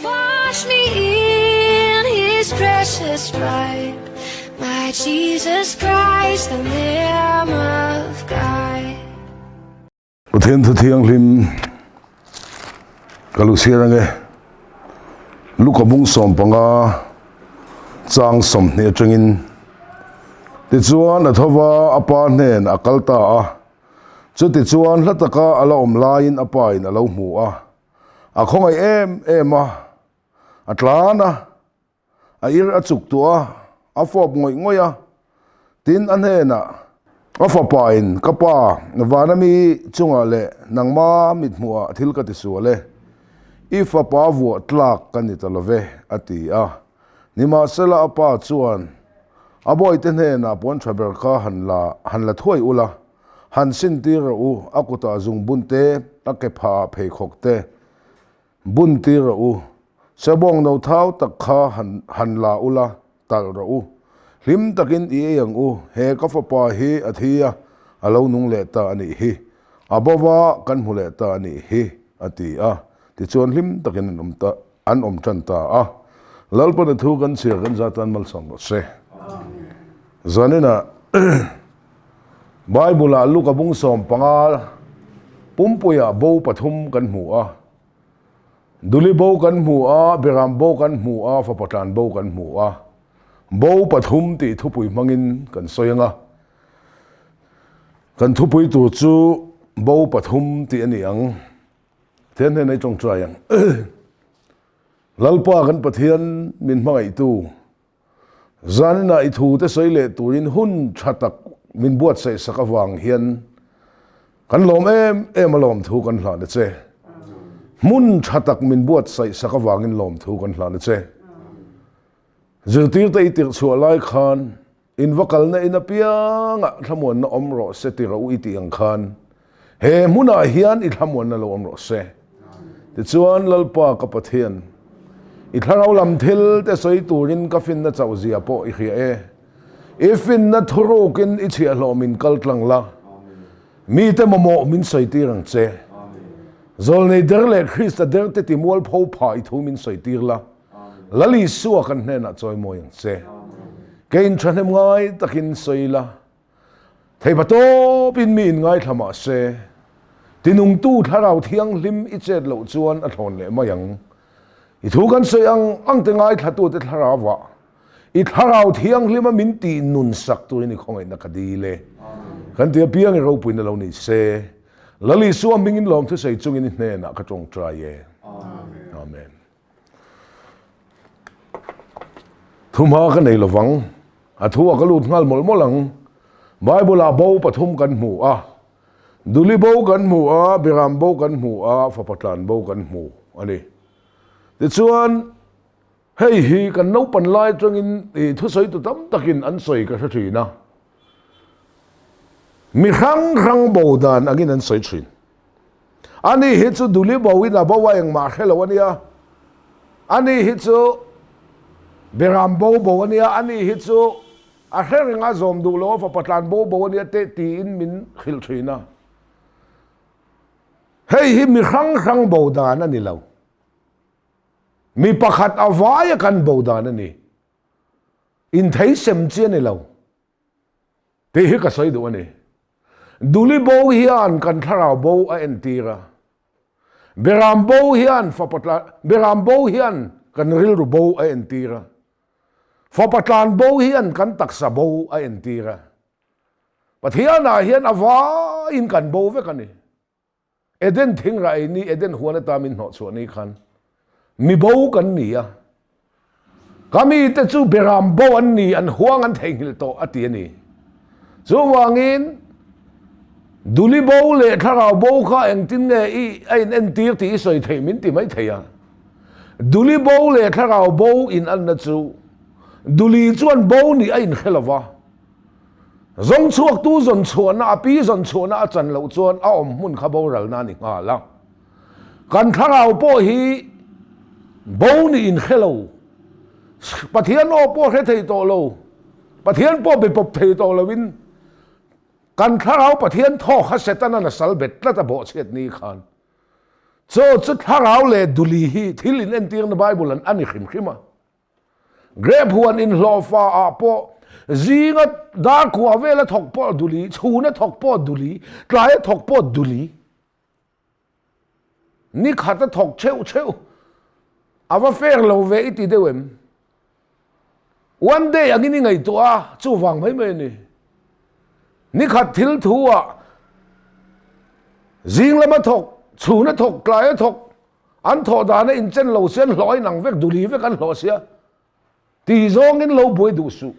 Wash me in his precious blood, my Jesus Christ, the Lamb of God. Pathian thu thianghlim ka lu chhiar ange Luka bung 15 chang 20 atangin tichuan a thova a pa hnen a kal ta a chutichuan hla taka a la awm laiin a pa in a lo hmu a A khawngaih em em a, a tlan a, a ir a chuk tuah a, a fawp ngawih ngawih a. Tin, a hnenah, A fapain, Ka pa, vana mi chungah leh nangma mithmuhah thil ka ti sual e, i fapa vuah tlak ka ni ta lo ve, a ti a. Nimahsela a pa chuan a bawihte hnenah puan tha ber kha han la han la thuai ula, Han sintir rawh u, a kutah zung bun te, a ke phahah pheikhawk te bun tir rawh u. Sebawng no thau tak kha han han la ula, talh rawh u. Hlim takin i ei ang u, he ka fapa hi a thi a, a lo nung leh ta a nih hi. A bova kan hmu leh ta a nih hi, a ti a. Tichuan hlim takin an awm ta an awm tan ta a. Lalpan a thu kan chhiar kan zat tan malsawm rawh se. Zaninah Bible-ah Luka bung 15 pumpuiah bo pathum kan hmu a. Duli bo kan hmu a, Beram bo kan hmu a, Fapa tlan bo kan hmu a. Bo pathum tih thupui hmangin kan sawi ang a. Kan thupui tur chu bo pathum tih a ni ang. Pathian hnenah i tawngtai ang. Lalpa kan Pathian min hmangaihtu Zaninah i thute sawi leh turin hun tha tak min buatsaih sak avang hian kan lawm em em a lawmthu kan hlan a che. Hmun tha tak min buatsaih sak avangin lawmthu kan hlan a che. Zirtirte i tirh chhuah lai khan in va kalna in apiangah thlamuanna awm rawh se ti rawh u i tih ang khan He hmunah hian i thlamuanna lo awm rawh se. Tichuan, Lalpa ka Pathian, i thlarau lam thil te sawi turin ka finna chauh zia pawh i hria e. I finna thurukin i chhiahhlawh min kal tlang la, mite mamawh min sawi tir ang che. Zawlnei der leh Krista der te ti mualpho phah i thu min sawi tir la, Lal Isua kan hnenah chawimawi ang che. Keiin thahnem ngai takin sawi la, Theipa tawpin mi inngaithla mah se, tinungtu Thlarau Thianghlim i chet loh chuan a thlawn leh mai ang. I thu kan sawi ang ang te ngaithlatute thlarauah i Thlarau Thianghlima min tih nun sak turin i khawngaihna ka dil e. Kan ti apiang i ropuina lo ni se, Lal Isua hmingin lawmthusawi chungin i hnenah ka tawngtai e. Amen. Thumha ka nei lovang, a thu a ka lut nghal mawlh mawlh ang. Bible ah bo pathum kan hmu a, Duli bo kan hmu a, Biram bo kan hmu a, Fapa tlan bo kan hmu a ni. Tichuan, hei hi kan naupan lai atangin ih thusawitu tam takin an sawi ka hre thin a, mi hrang hrang bo dan angin an sawi thin. Ani hi chu Duli bo in a bo a engmah hre lo a nia. Ani hi chu Beram bo bo a nia. Ani hi chu a hre reng a zawm duh lo a fapa tlan bo bo a nia teh tiin min hrilh thin a. Hei hi mi hrang hrang bo dan a ni lo. Mi pakhat a vai a kan bo dan a ni. Inthei sem chi a ni lo. Tih hi ka sawi duh a ni. Duli bo hian kan thlarau bo a entir a, Beram bo hian fapa tlan, Beram bo hian kan rilru bo a entir a, fapa tlan bo hian kan taksa bo a entir a. Pathianah hian a vaiin kan bo vek a ni. Eden thingrah ei ni, Eden huan ata min hnawhchhuah ni khan mi bo kan ni a, ka mite chu beram bo an ni, an huang an theihnghilh tawh a ti a ni. Chuvangin Duli bo leh thlarau bo kha engtin nge i a in entir tih i sawi theih min ti mai thei a. Duli bo leh thlarau bo in anna chu Duli chuan bo nih a inhre lo va, Zawng chhuaktu zawn chhuahna, a pi zawn chhuahna a chan loh chuan a awm hmun kha boralna a ni nghal a. Kan thlarau pawh hi bo nih inhre lo, Pathian aw pawh hre thei tawh lo, Pathian pawh be pawp thei tawh loin kan thlarau Pathian thaw kha Setana'n a sal bet tlat a bawhchhiat ni khan. Chaw chu thlarau leh duli hi thil in entirna Bible an a ni hrim hrim a. Grape huan inhlawhfa ah pawh zinga dar kua vela thawk pawh duli, chhuna thawk pawh duli, tlaia thawk pawh duli. Ni khat a thawk cheuh cheuh a va fair lo ve i ti deuh em? One day angin i ngaihtuah a, chuvang mai mai a ni. Ni khat thil thu ah zing lama thawk, chhuna thawk, tlaia thawk, an thawh dana inchen lo sia, an hlawh a inang vek, duli vek an hlawh sia. Ti zawngin lo buai duh suh.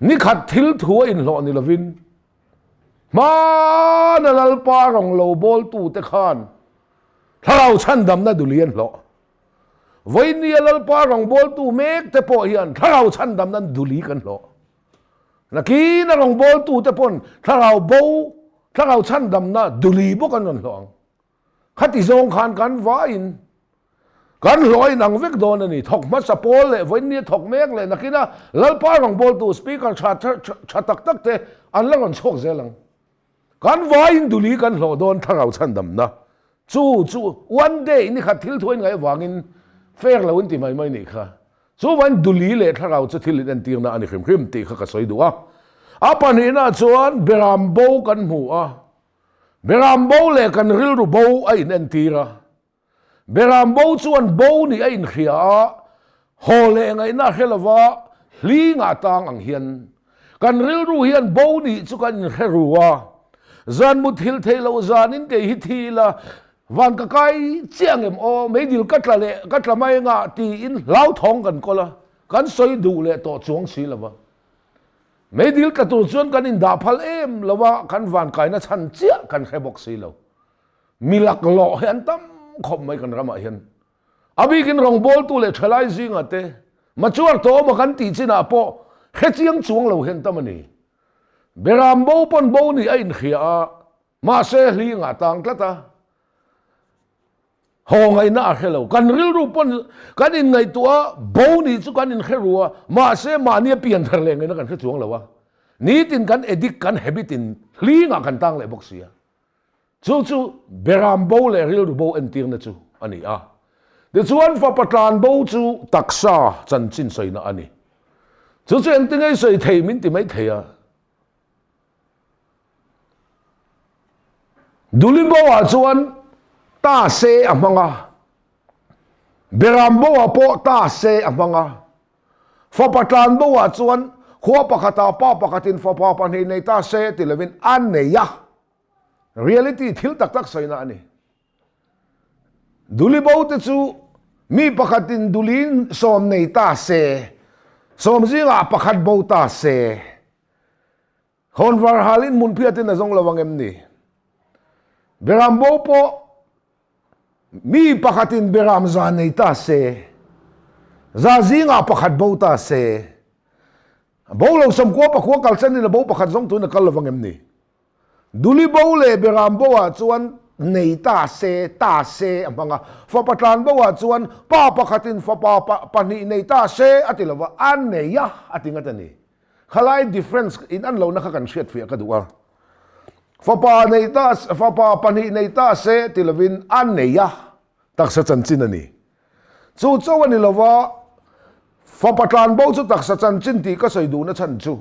Ni khat thil thu a inhlawh ni lovin hmana Lalpa rawng lo bawltute khan thlarau chhandamna duli an hlawh. Vawinia Lalpa rawng bawltu mek te pawh hian thlarau chhandamna duli kan hlawh. Nakina rawng bawltute pawn thlarau bo, thlarau chhandamna duli bawk an rawn hlawh ang. Khati zawng khan kan vaiin kan hlawh in ang vek dawn a ni. Thawk hmasa pawl leh vawinia thawk mek leh nakina Lalpa rawngbawltu speaker tha tha tak tak te an la rawn chhuak zel ang. Kan vaiin duli kan hlawh dawn thlarau chhandamna chu chu one day ni khat thil thuain ngaih avangin fair lo in ti mai mai nih kha. Chuvain duli leh thlarau chu thil in entirna a ni hrim hrim tih kha ka sawi duh a. A pahnihna chuan beram bo kan hmu a. Beram bo leh kan rilru bo a inentir a. Beram bo chuan bo nih a inhria a, haw leh ngaihna a hre lova, hlingah tang ang hian kan rilru hian bo nih chu kan inhre ru a. Zan muthilh theih loh zanin kei hi thi ila, van ka kai chiah ang em aw, meidil ka tla leh ka tla mai anga tiin hlauthawng kan kawl a, kan sawi duh leh tawh chuang si lova. Meidil tla tur chuan kan indah phal em lo a, kan vankaina chhan chiah kan hre bawk si lo. Mi laklawh hi an tam khawp mai kan ramah hian. A bikin rawngbawltu leh thalai zingah te, mature tawh emaw kan tih chinah pawh hre chiang chuang lo hi an tam a ni. Beram bo pawn bo nih a inhria a, mahse hlingah tang tlat a. Haw ngaihna a hre lo. Kan rilru pawn kan inngaihtuah a, bo nih chu kan inhre ru a, mahse mahni a pian thar leh ngaihna kan hre chuang lo a. Nitin kan addict, kan habit in hlingah kan tang leh bawk si a. Chu chu beram bo leh rilru bo entirna chu a ni a. Tichuan fapa tlan bo chu taksa chanchin sawina a ni. Chu chu engtin nge sawi thei min ti mai thei a. Dulibo-ah chuan ta se a hmang a, Berambo-ah pawh ta se a hmang a. Fapa tlanbo-ah chuan khua pakhatah pa pakhatin fapa pahnih nei ta se ti lovin a nei a. Reality thil tak tak sawina a ni. Dulibo te chu mi pakhatin dulin sawm nei ta se, sawm zingah pakhat bo ta se, Hawnvar halin hmunphiatin a zawng lo ang em ni? Beram bo pawh mi pakhatin beram za nei ta se, za zingah pakhat bo ta se, bo lo sawmkua pakhua kal chenin a bo pakhat zawng tuin a kal lo ang em ni? Duli bo leh beram bo ah chuan nei ta se, ta se a hmang a. Fapa tlan bo ah chuan pa pakhatin fapa pahnih nei ta se a ti lo va, a nei a, a ti ngat a ni. Khalai difference in an lohna kha kan hriat fiah ka duh a. Fapa nei ta, fapa pahnih nei ta se ti lovin a nei a, taksa chanchin a ni. Chu cho a ni lova, fapa tlan bo chu taksa chanchin tih ka sawi duhna chhan chu,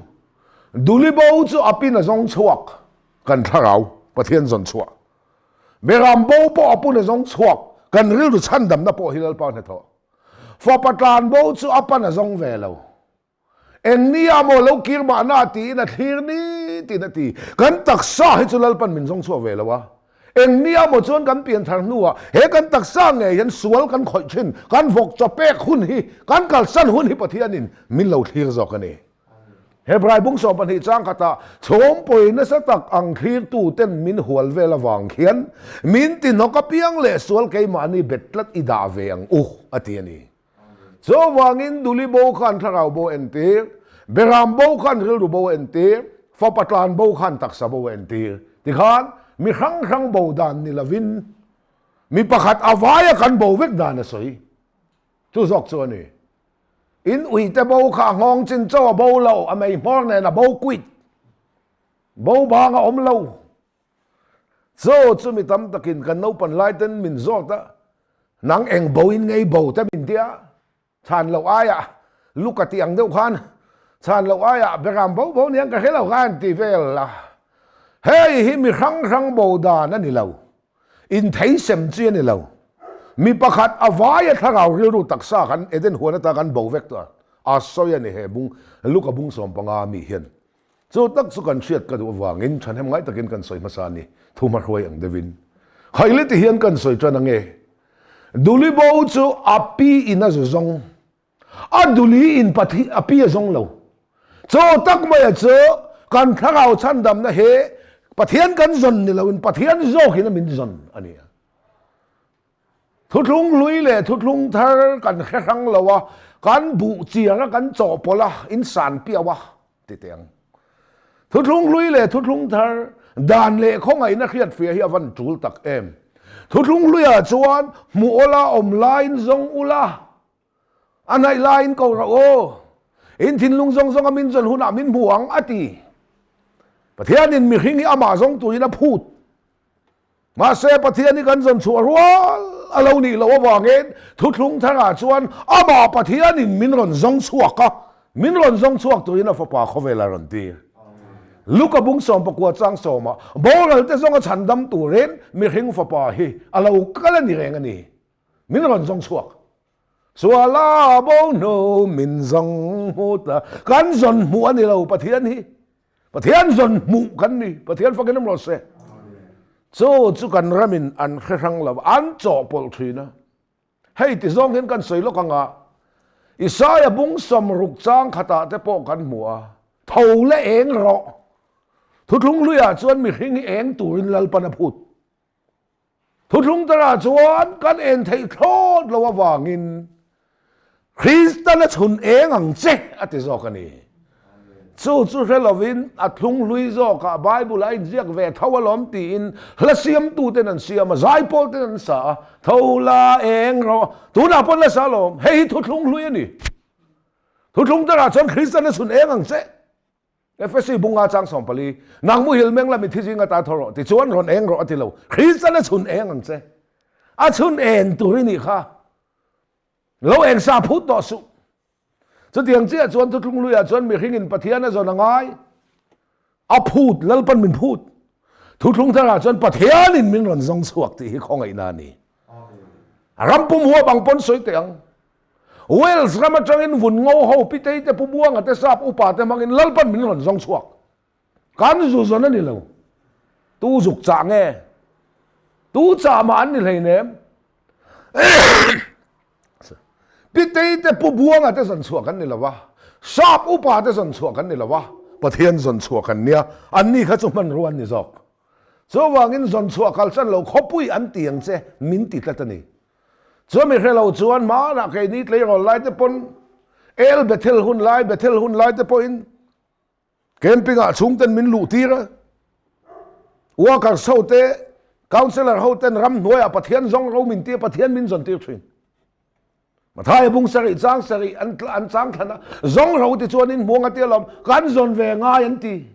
Duli bo chu a pin a zawng chhuak kan thlarau Pathian zawn chhuah. Beram bo pawh a pun a zawng chhuak kan rilru chhandamna pawh hi Lalpa hnathawh. Fapa tlan bo chu a pan a zawng ve lo. Eng nia maw lo kir mahna tiin a thlir ni tiin a ti. Kan taksa hi chu Lalpan min zawng chhuak ve lo a. Eng nia maw chuan kan pian thar hnuah he kan taksa ngei hian sual kan khawih thin, kan vawk chaw pek hun hi, kan kalsan hun hi Pathianin min lo thlir zawk a ni. Hebrai bung 12 chang khatah chhawmpawi nasa tak ang thlirtu ten min hual vel avang khian min tihnawk apiang leh sual keimahni bet tlat i dah ve ang u a ti a ni. Chuvangin Duli bo khan thlarau bo a entir, Beram bo khan rilru bo a entir, Fapa tlan bo khan taksa bo a entir. Tikhan mi hrang hrang bo dan ni lovin mi pakhat a vaia kan bo vek dan a sawi. Chu zawk chu a ni. In uite bo kha a nghawng chin chauh a bo lo, a mei hmawr nen a bo kuit. Bo bang a awm lo. Chaw chu mi tam takin kan naupan lai ten min zawt a, nang eng bo in ngei bo te min tia, chhan loh aiah Luka tih ang deuh khan chhan loh aiah Beram bo bo niang ka hre lo khan ti vel a. Hei hi mi hrang hrang bo dan a ni lo, inthei sem chi a ni lo. Mi pakhat a vaia thlarau rilru taksa kan Eden huan ata kan bo vek tawh a sawi a ni he bung Luka bung 15 mi hian. Chu tak chu kan hriat ka duh avangin thahnem ngai takin kan sawi hmasa a ni, thu hmahruai ang deuhin. Khaile ti hian kan sawi tan ange, Duli bo chu a pi in a zu zawng, a duli in pathi a pi a zawng lo. Chu tak maia chu kan thlarau chhandamna hi Pathian kan zawn ni loin Pathian zawkin a min zawn a ni a. Thuthlung hlui leh thuthlung thar kan hre hrang lo a, kan buh chiang a, kan chawhpawlh a, in san piau a ti teh ang. Thuthlung hlui leh thuthlung thar dan leh khawngaihna hriatfiah hi a van tul tak em. Thuthlung hluiah chuan hmuh awla awm laiin zawng ula, a hnaih laiin ko rauh aw, in thinlung zawng zawnga min zawn hunah min hmu ang a ti. Pathianin mihring hi amah zawng turin a phut. Mahse, Pathian hi kan zawn chhuah rual a lo nih loh avangin thuthlung tharah chuan amah Pathianin min rawn zawng chhuak a, min rawn zawng chhuak turin a fapa khawvel a rawn tir. Luka bung 19 chang sawmah boral te zawnga chhandam turin mihring fapa hi a lo kal a ni reng a ni. Min rawn zawng chhuak. Suala bo hnu min zawng hmu ta. Kan zawn hmuh a ni lo Pathian hi. Pathian zawn hmuh kan ni. Pathian fakin awm rawh se. Chu chu kan ramin an hre hrang lo, an chawhpawlh thin a. Hei ti zawng hian kan sawi lawk anga Isaia bung 60 chang khatah te pawh kan hmu a, tho le eng rawh. Thuthlung hluiah chuan mihring hi eng turin Lalpan a phut. Thuthlung tarah chuan kan en theih thlawt lo avangin Kristan a chhun eng ang che a ti zawk a ni. Chu chu hre lovin a thlung hlui zawkah Bible a inziak ve tho alawm tiin hla siamtuten an siam a, zaipawlten an sa a, tho la eng rawh, tunah pawn la sa alawm, hei hi thuthlung hlui a ni. Thuthlung tarah chuan Kristan a chhun eng ang che. Efesi bunga chang 14, Nang muhil meng la mithi zinga ta tho rawh, tichuan rawn eng rawh a ti lo. Kristan a chhun eng ang che. A chhun en tur i nih kha. Lo eng sa phut tawh suh. Chutiang chiah chuan thuthlung luiah chuan mihringin Pathian a zawn a ngai. A phut, Lalpan min phut. Thuthlung tharah chuan Pathianin min rawn zawng chhuak tih hi khawngaihna a ni. A ram pum huap ang pawn sawi teh ang. Wales ram atangin vun ngo ho Pitei te Pu Buanga te sap upa te hmangin Lalpan min rawn zawng chhuak. Kan zu zawn a ni lo. Tu zuk chah nge? Tu chah mah an ni hleinem. Pitei te Pu Buanga te zawn chhuah kan ni lo va, sap upa te zawn chhuah kan ni lo va, Pathian zawn chhuah kan nia, anni kha chu hmanrua an ni zawk. Chuvangin zawn chhuah kalsan lo khawpui an ti ang che min ti tlat a ni. Chu mi hre lo chuan hmanah keini tleirawl lai te pawn El Bethel hun lai, Bethel hun lai te pawhin camping ah chhungten min luh tir a. Workers ho te, councillor ho ten ramhnuaiah Pathian zawng ro min tir, Pathian min zawn tir thin. Mathaia bung sarih chang sarih an an chang thlan a, zawng ro ti chuan in hmuang a tia lawm, kan zawn ve ngai an ti.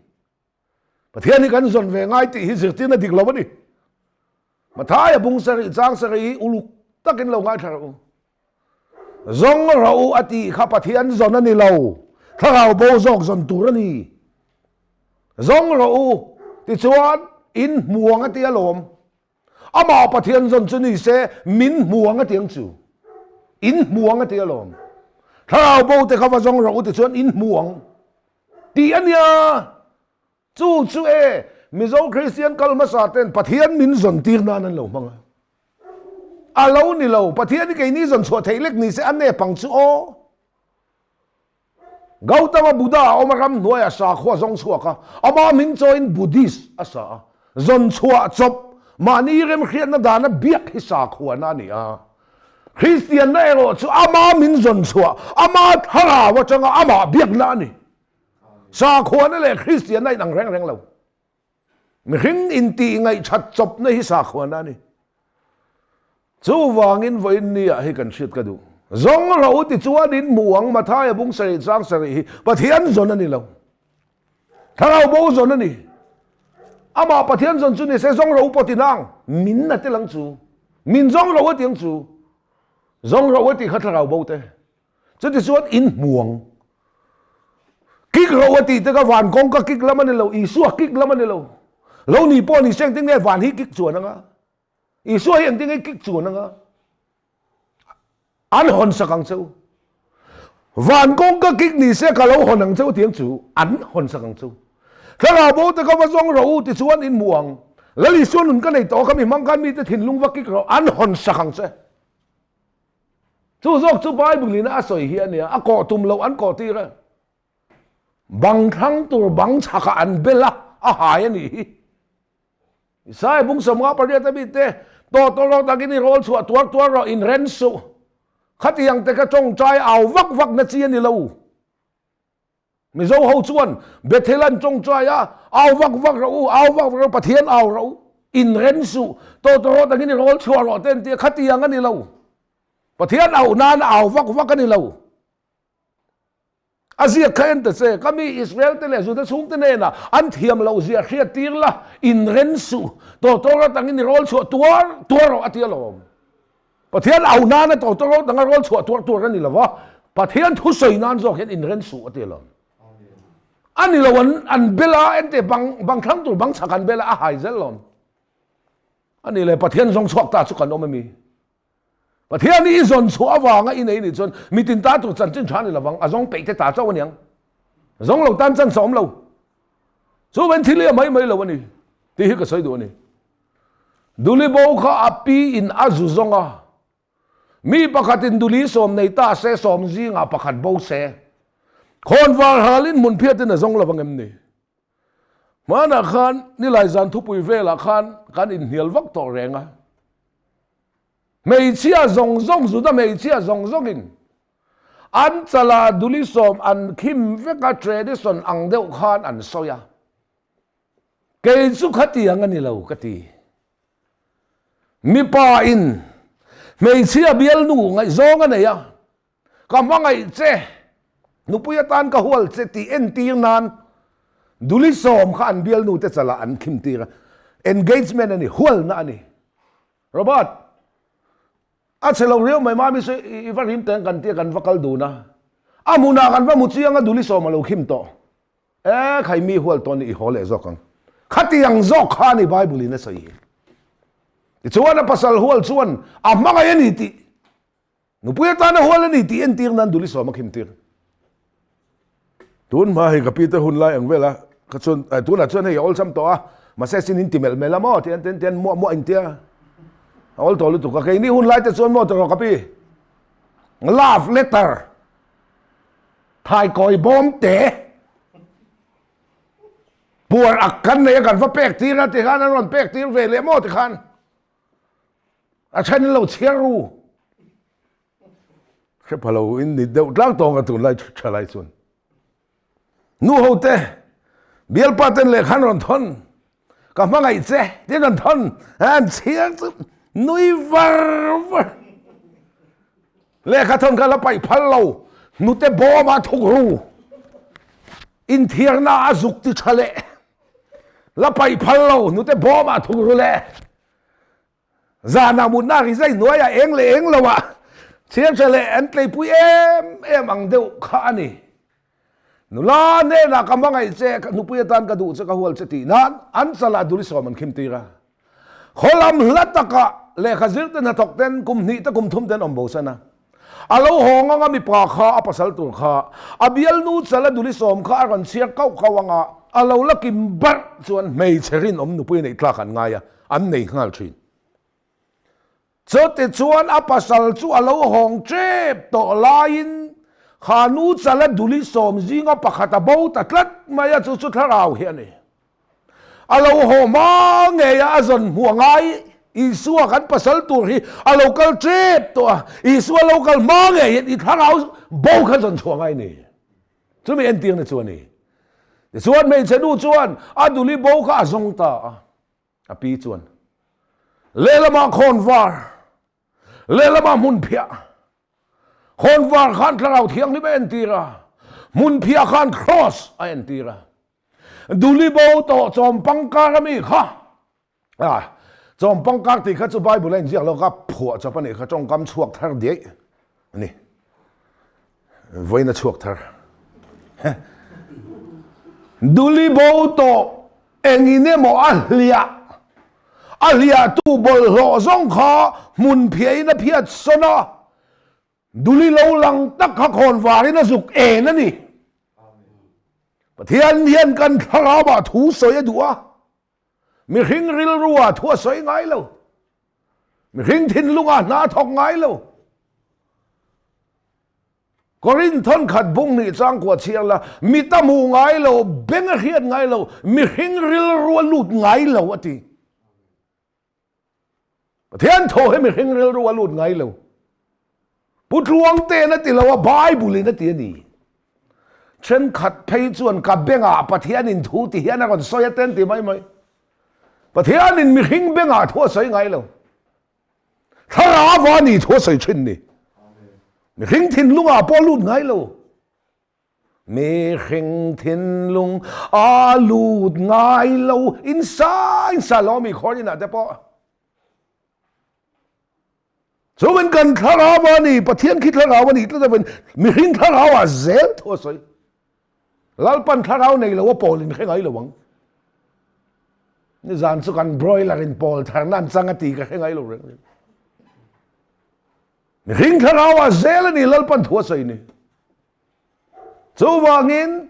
Pathian hi kan zawn ve ngai tih hi zirtirna dik lo a ni. Mathaia bung sarih chang sarih hi uluk takin lo ngaithla rawh u. Zawng rawh u a tih kha Pathian zawn a ni lo, thlarau bo zawk zawn tur a ni. Zawng rawh u tichuan in hmuang a ti alawm. Amah Pathian zawn chu ni se min hmuang a ti ang chu. In hmuang a ti alawm. Thlarau bo te kha va zawng rawh u tichuan in hmuang tih a nia. Chu chu e Mizo Kristian kal hmasa ten Pathian min zawn tir nan an lo hmang a. A lo ni lo, Pathian hi keini zawn chhuah theih lek ni se a nep ang chu aw. Gautama Buddha a awm a ram hnuaiah sakhua zawng chhuak a, ama hming chawiin Buddhist a sa a. Zawn chhuah chawp, mahni remhriatna dana biak hi sakhuana a ni a. Kristianna erawh chu ama min zawn chhuah, ama thlarau atanga amah biakna a ni. Sakhuana leh Kristianna inang reng reng lo. Mihring intih ngaihthat chawpna hi sakhuana a ni. Chuvangin vawiin niah hi kan hriat ka duh. Zawng rawh u tichuan in hmu ang Mathaia bung sarih chang sarih hi Pathian zawn a ni lo. Thlarau bo zawn a ni. Amah Pathian zawn chu nise zawng ro pawh ti nang, min a tel ang chu. Min zawng ro a ti ang chu. Zawng ro a tih kha thlarau bo te. Chutichuan in hmu ang. Kik ro a tih te kha van kawngka kik lam a ni lo, Isua kik lam a ni lo. Lo ni pawh ni se engtin nge van hi kik chuan anga? Isua hi engtin nge kik chuan anga? An hawn sak ang che u. Van kawngka kik ni se ka lo hawn ang che u tiang chu an hawn sak ang che u. Thlarau bo te ka va zawng rawh u tichuan in hmu ang. Lal Isua nun ka nei tawh kha mi hmang khan mite thinlung va kik rawh an hawn sak ang che. Chu zawk chu Bible in a sawi hi a nia, a kawh tum loh an kawh tir a. Bang thlang tur bang chhakah an bel a, a hai a nih hi. Isaiah bung 58 a mi te, Tawh tawh rawh takin i rawl chhuah tuar tuar rawh, inren suh. Khatiang te kha tawngtai au vak vak na chi a ni lo. Mizo ho chuan Bethel an tawngtai a, au vak vak rawh u, au vak vak rawh u, Pathian au rawh u, inren suh, tawh tawh rawh takin i rawl chhuah rawh te an ti a, khatiang a ni lo. Pathian auh nan au vak vak a ni lo. A ziak kha en ta che, ka mi Israel te leh Juda chhungte hnenah an thiam loh zia hriat tir la, inren suh, tawtawr atangin i rawl chhuah tuar tuar rawh a ti alawm. Pathian au nana tawtawr atanga rawl chhuah tuar tuar a ni lo va, Pathian thusawi nan zawk hian inren suh a ti alawm. A ni lo an an bel a, ente bang bang thlang tur bang chhak an bel a, a hai zel lawm. A ni le Pathian zawng chhuak ta chu kan awm ami? Pathian hi i zawn chhuah avanga i nei nih chuan mitin ta tur chanchin tha ni lovang, a zawng peih te ta chauh aniang. Zawng lo tan chance a awm lo. Chu ven thil hi a mai mai lo a ni tih hi ka sawi duh a ni. Duli bo kha a pi in a zu zawng a, mi pakhatin duli sawm nei ta se sawm zingah pakhat bo se, khawnvar halin hmun phiatin a zawng lovang em ni? Hmanah khan nilai zan thupui velah khan kan inhnial vak tawh reng a. Hmeichhia zawng zawng, Juda hmeichhia zawng zawngin an chala duli sawm an khim vek a, tradition ang deuh khan an sawi a. Kei chu khatiang a ni lo ka ti. Mipa in hmeichhia bialnu ngaihzawng a nei a, ka hmangaih che, nupui atan ka hual che tih entir nan duli sawm kha an bialnu te chalah an khim tir a, engagement a ni, hualna a ni. Robert, a chhe lo riau mai mami sawi i va rim teng kan tia kan va kal dun a, a hmunah kan va mu chiang a duli sawm a lo khim tawh. E khai mi hual tawn i haw leh zawk ang. Khatiang zawk kha a ni Bible in a sawi hi. Tichuan a pasal hual chuan a hmangaih a ni tih Nupui atana hual a ni tih entir nan duli sawm a khim tir. Tun hma hei ka pi te hun lai ang vel a, ka chuan tunah chuan hei a awlsam tawh a, mahse sin in ti melh melh a maw tian ten tian muah muah in tia a awl tawh lutuk a, keini hun lai te chuan maw tawh rawh ka pi love letter thaikawi bawm te puar ak kan nei a kan va pek tir a tikhan an rawn pek tir ve leh maw tikhan. A then in lo chhiar ru. Hre pha lo in ni deuh tlang tawng a tunlai tha lai chuan. Nu ho te bialpa ten lehkhan rawn thawn ka hmangaih che tin rawn thawn an chhiar chu nui var var. Lehkha thawn kha la paih phal lo hnute bawm ah thuk ru. Inthiarna a zuk ti tha leh la paih phal lo hnute bawm ah thuk ru le. Zanah mutna ri zai hnuaiah eng leh eng loah chhiarchhe leh an tleipui em em ang deuh kha a ni. Nula hnenah ka hmangaih che, nupui atan ka duh che, ka hual che tih nan an chalah duli sawm an khim tir a. Khawlam hla takah lehkha zir te hnathawk ten kum hnih te kum thum ten awm bo san a. A lo hawng anga mipa kha a pasal tur kha a bialnu chala duli sawm kha a rawn chhiar kauh kauh anga a lo la kim barh chuan hmeichhe rinawm nupui neih tlak an ngai a, an nei nghal thin. Chute chuan a pasal chu a lo hawng tep tawh laiin kha nu chala duli sawm zinga pakhat a bo ta tlat mai a, chu chu thlarau hi a ni. A lo haw hma ngei a, a zawn hmuh a ngai. Isua kan pasal tur hi a lo kal tep tawh a, Isua lo kal hma ngei hian i thlarau bo kha zawn chhuah ngai ni. Chumi entirna chu a ni. Tichuan hmeichhe nu chuan a duli bo kha a zawng ta a, a pi chuan lehlamah khawnvar, lehlamah hmunphiah, khawnvar khan thlarau thianghlim a entir a, hmunphiah khan cross a entir a. Duli bo tawh chawm pangkar ami kha. A, chawm pangkar tih kha chu Bible a inziak lo ka phuah chawp a nih kha tawngkam chhuak thar diaih a ni. Vawiin a chhuak thar. Duli bo tawh engin emaw a hliah a hliahtu bawlhhlawh zawng kha hmun phiahin a phiat sawn a, Duli lo lang tak kha khawn varin a zuk en a ni. Pathian hian kan thlarauah thu sawi a duh a, mihring rilruah thu a sawi ngai lo, mihring thinlungah hna a thawk ngai lo. Korinth thawnkhat bung hnih changkua chhiar la, mit a hmuh ngai lo, beng a hriat ngai lo, mihring rilru a lut ngai lo a ti. Pathian thaw hi mihring rilru a lut ngai lo. Pu Tluang te'n a ti lo a, Bible in a ti a ni. Thenkhat phei chuan ka bengah Pathianin thu ti hian a rawn sawi a ten ti mai mai. Pathianin mihring bengah thu a sawi ngai lo. Thlarau a ni thu a sawi thin ni. Mihring thinlungah pawh a lut ngai lo. Mihring thinlung a lut ngai lo in sa in sa lo mi khawr inah te pawh. Chuan kan thlarau a ni, Pathian khi thlarau a ni tlat avin mihring thlarau ah zel thu a sawi. Lalpan thlarau nei lo a pawl in hre ngai lo ang. Nizan chu kan broiler in pawl thar nan chang a ti ka hre ngai lo reng reng. Mihring thlarau ah zel a ni Lalpan thu a sawi ni. Chuvangin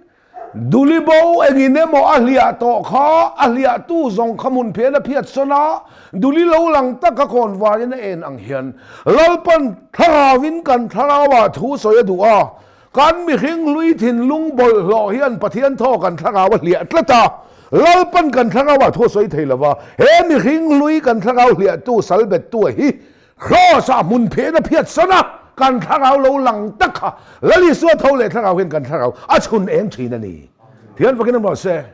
Duli bo engin emaw a hliah tawh kha a hliahtu zawng kha hmun phian a phiat sawn a, Duli lo lang taka kawn varin a en ang hian Lalpan thlarauin kan thlarauah thu sawi a duh a, kan mihring hlui thinlung bawlhhlawh hian Pathian thaw kan thlarau a hliah tlat a, Lalpan kan thlarauah thu a sawi thei lo va, he mihring hlui kan thlarau hliahtu salbettu a hi Kraws-ah hmun phen a phiat sawn a, kan thlarau lo lang tak kha Lal Isua tho leh thlarau hian kan thlarau a chhun eng thin a ni. Thian fakin awm rawh se.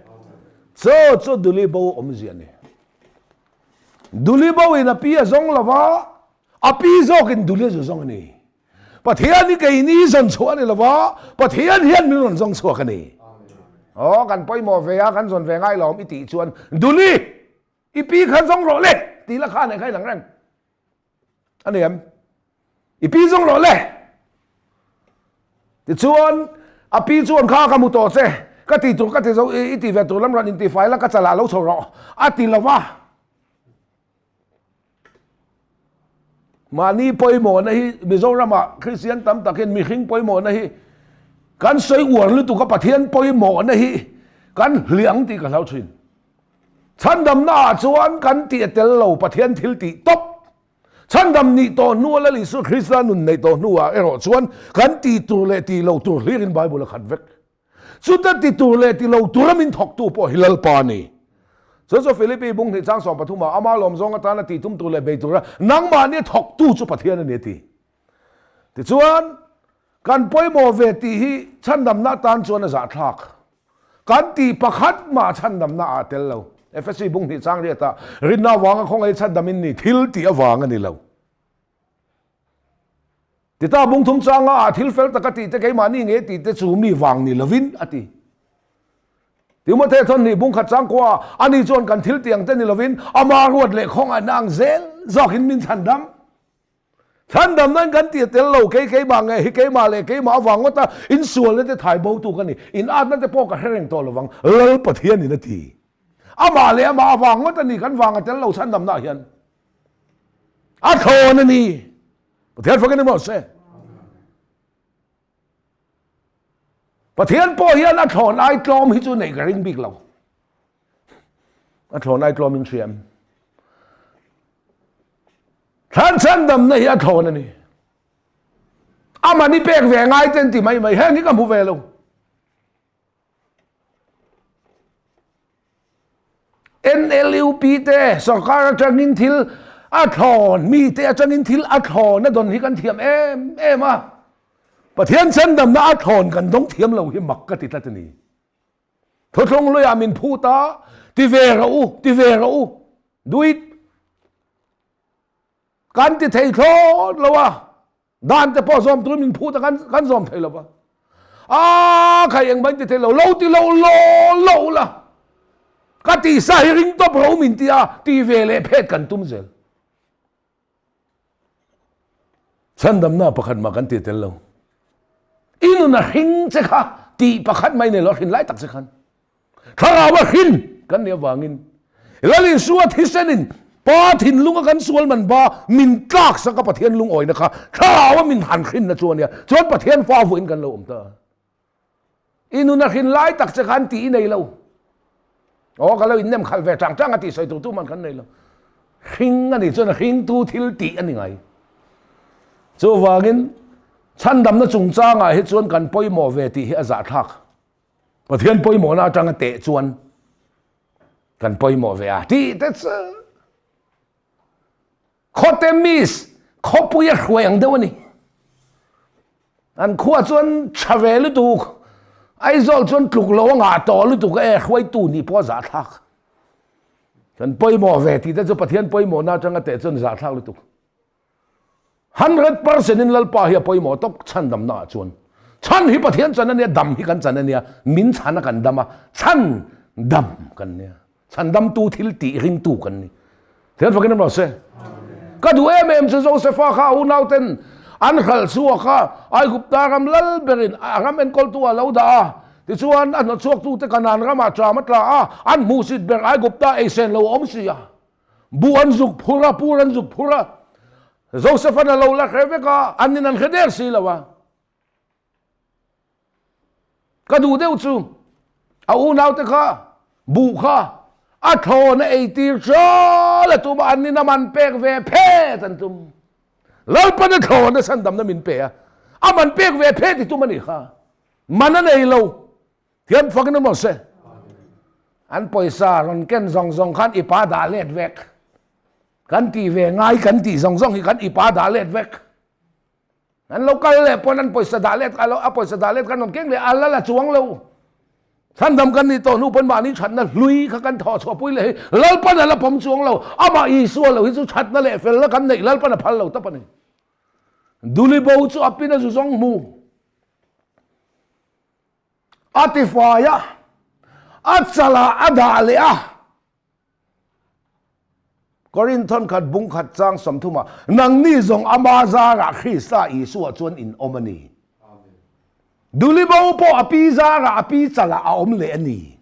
Chaw chu Duli bo awmzia a ni. Duli bo in a pi a zawng lo va, a pi zawkin Duli a zu zawng a ni. Pathian hi keini zawn chhuah a ni lo va, Pathian hian min rawn zawng chhuak a ni. Aw, kan pawimawh ve a, kan zawn ve ngai lo awm i tih chuan Duli! I pi kha zawng rawh le ti la kha nei kha i lang reng a ni em? I pi zawng rawh le tichuan a pi chuan kha ka hmu tawh che ka ti tur ka ti zo i ti ve tur lam rawn inti fai la ka chalah lo chho rawh a ti lo va. Mahni pawimawhna hi Mizorama Kristian tam tak hian mihring pawimawhna hi kan sawi uar lutuk a Pathian pawimawhna hi kan hliang tih ka hlau thin. Chhandamna ah chuan kan tih a tel lo Pathian thil tih tawp. Chhandam nih tawh hnua Lal Isua Krista nun neih tawh hnuah erawh chuan kan tih tur leh tih loh tur hlirin Bible a khat vek. Chuta ti tur leh ti lo tura min thawktu pawh hi Lalpa a ni. Chu chu Philippi bung hnih chang 13 ah ama lawmzawng atana tih tum tur leh bei tura nangmahni thawktu chu Pathian a ni a ti. Tichuan, kan pawimawh ve tih hi chhandamna atan chuan a zahthlak. Kan tih pakhat mah chhandamna ah tel lo. Efesi bung hnih chang riat ah rinna avanga khawngaih chhandam in ni thil tih avang a ni lo. Tita bung thum changa ah thil fel taka tih te keimahni nge tih te chu mi vang ni lovin a ti. Timothea chuan hnih bung khat chang kua ah ani chuan kan thil tih ang te ni lovin ama ruat leh khawngaihna ang zel zawkin min chhandam. Chhandam nan kan tih a tel lo, kei keimah nge hi keimah leh keimah avang ngawt a insualna te thai bo tu ka ni, in atna te pawh ka hre reng tawh lovang, Lal Pathianin a ti. Amah leh amah avang ngawt a ni, kan vang a tel lo chhandamnaah hian a thlawn a ni. Pathian fakin ni maw se. Pathian pawh hian a thlawn ai tlawm hi chu neih ka ring bik lo. A thlawn ai tlawm in hriam. Thlan chhandamna hi a thlawn a ni. Aman i pek ve ngai ten ti mai mai heng hi ka hmu ve lo. NLUP te sorkar atangin thil a thlawn mi te atangin thil a thlawn a dawn hi kan thiam em em a. Pathian chhandamna a thlawn kan dawng thiam lo hi mak ka ti tlat a ni. Thuthlung luiah min phut a, ti ve rawh u, ti ve rawh u, do it. Kan ti thei thlawt lo a, dan te pawh zawm turin min phut a, kan kan zawm thei lo va. A khai engmah in ti thei lo, lo ti lo law law la. Ka tisa hi ring tawp ro min ti a, ti ve leh phet kan tum zel. Chhandamna pakhat mah kan ti tel lo. I nun a hring che kha tih pakhat mai nei lo, a hrin lai tak che khan. Thlarau a hrin kan nih avangin Lal Isua thisenin Pa thinlunga kan sual man ba min tlak sak a Pathian lungawina kha Thlarau a min han hrinna chu a nia. Chuan Pathian fa vuahin kan lo awm ta. I nun a hrin lai tak che khan tih i nei lo. Aw ka lo innem khalh ve chang chang a tih sawi tur tu man kan nei lo. Hring a nih chuan a hringtu thil tih a ni ngai. Chuvangin chhandamna chungchangah hi chuan kan pawimawh ve tih hi a zahthlak. Pathian pawimawhna atanga teh chuan kan pawimawh ve a tih te chu Khawte miss khawpui a hruai ang deuh a ni. An khua chuan tha ve lutuk, Aizawl chuan tluk lo a ngah tawh lutuk e, hruaitu nih pawh a zahthlak. Kan pawimawh ve tih te chu Pathian pawimawhna atanga teh chuan zahthlak lutuk. 100% in Lalpa hi a pawimawh tawp chhandamna ah chuan. Chhan hi Pathian chan a nia, dam hi kan chan a nia, min chhan a kan dam a, chhan dam kan nia. Chhandamtu thil tih ringtu kan ni. Thian fakin emaw se. Ka duh em em chu Josefa kha a unauten an hralh chhuak a, Aigupta ram lal berin a ram enkawltu a lo dah a. Tichuan a hnawchhuaktute Kanaan ramah ṭam a tla a, an hmuhsit ber Aigupta eisen lo a awm si a. Buh an zuk phur a, pur an zuk phur a. Josefa'n a lo la hre vek a, an in an hre der si lo a. Ka duh deuh chu a unaute kha buh kha a thlawn a eitir ṭal a tum a, an nin a man pek ve phet an tum. Lalpan a thlawn a chhandamna min pe a, a man pek ve phet i tum a nih kha. Man a nei lo. Thiam fakin awm rawh se. An pawisa rawn ken zawng zawng khan i pa dah let vek. Kan tih ve ngai kan tih zawng zawng hi kan i pa dah let vek. An lo kal leh pawn an pawisa dah let a pawisa dah let kan rawn keng leh a la la chuang lo. Chhandam kan nih tawh hnu pawn mahni thatna hlui kha kan thawh chhuah pui leh hi Lalpan a la pawm chuang lo. Amah Isua lo hi chu thatna leh felna kan neih Lalpan a phal lo tawp a ni. Duli bo chu a pin a zu zawng hmu. A tifai a, a chalah a dah leh a. Korinthon khat bung khat chang 30 ah, Nangni zawng ama zarah Krista Isua chuan in awm a ni. Duli bo pawh a pi zarah a pi chalah a awm leh a ni.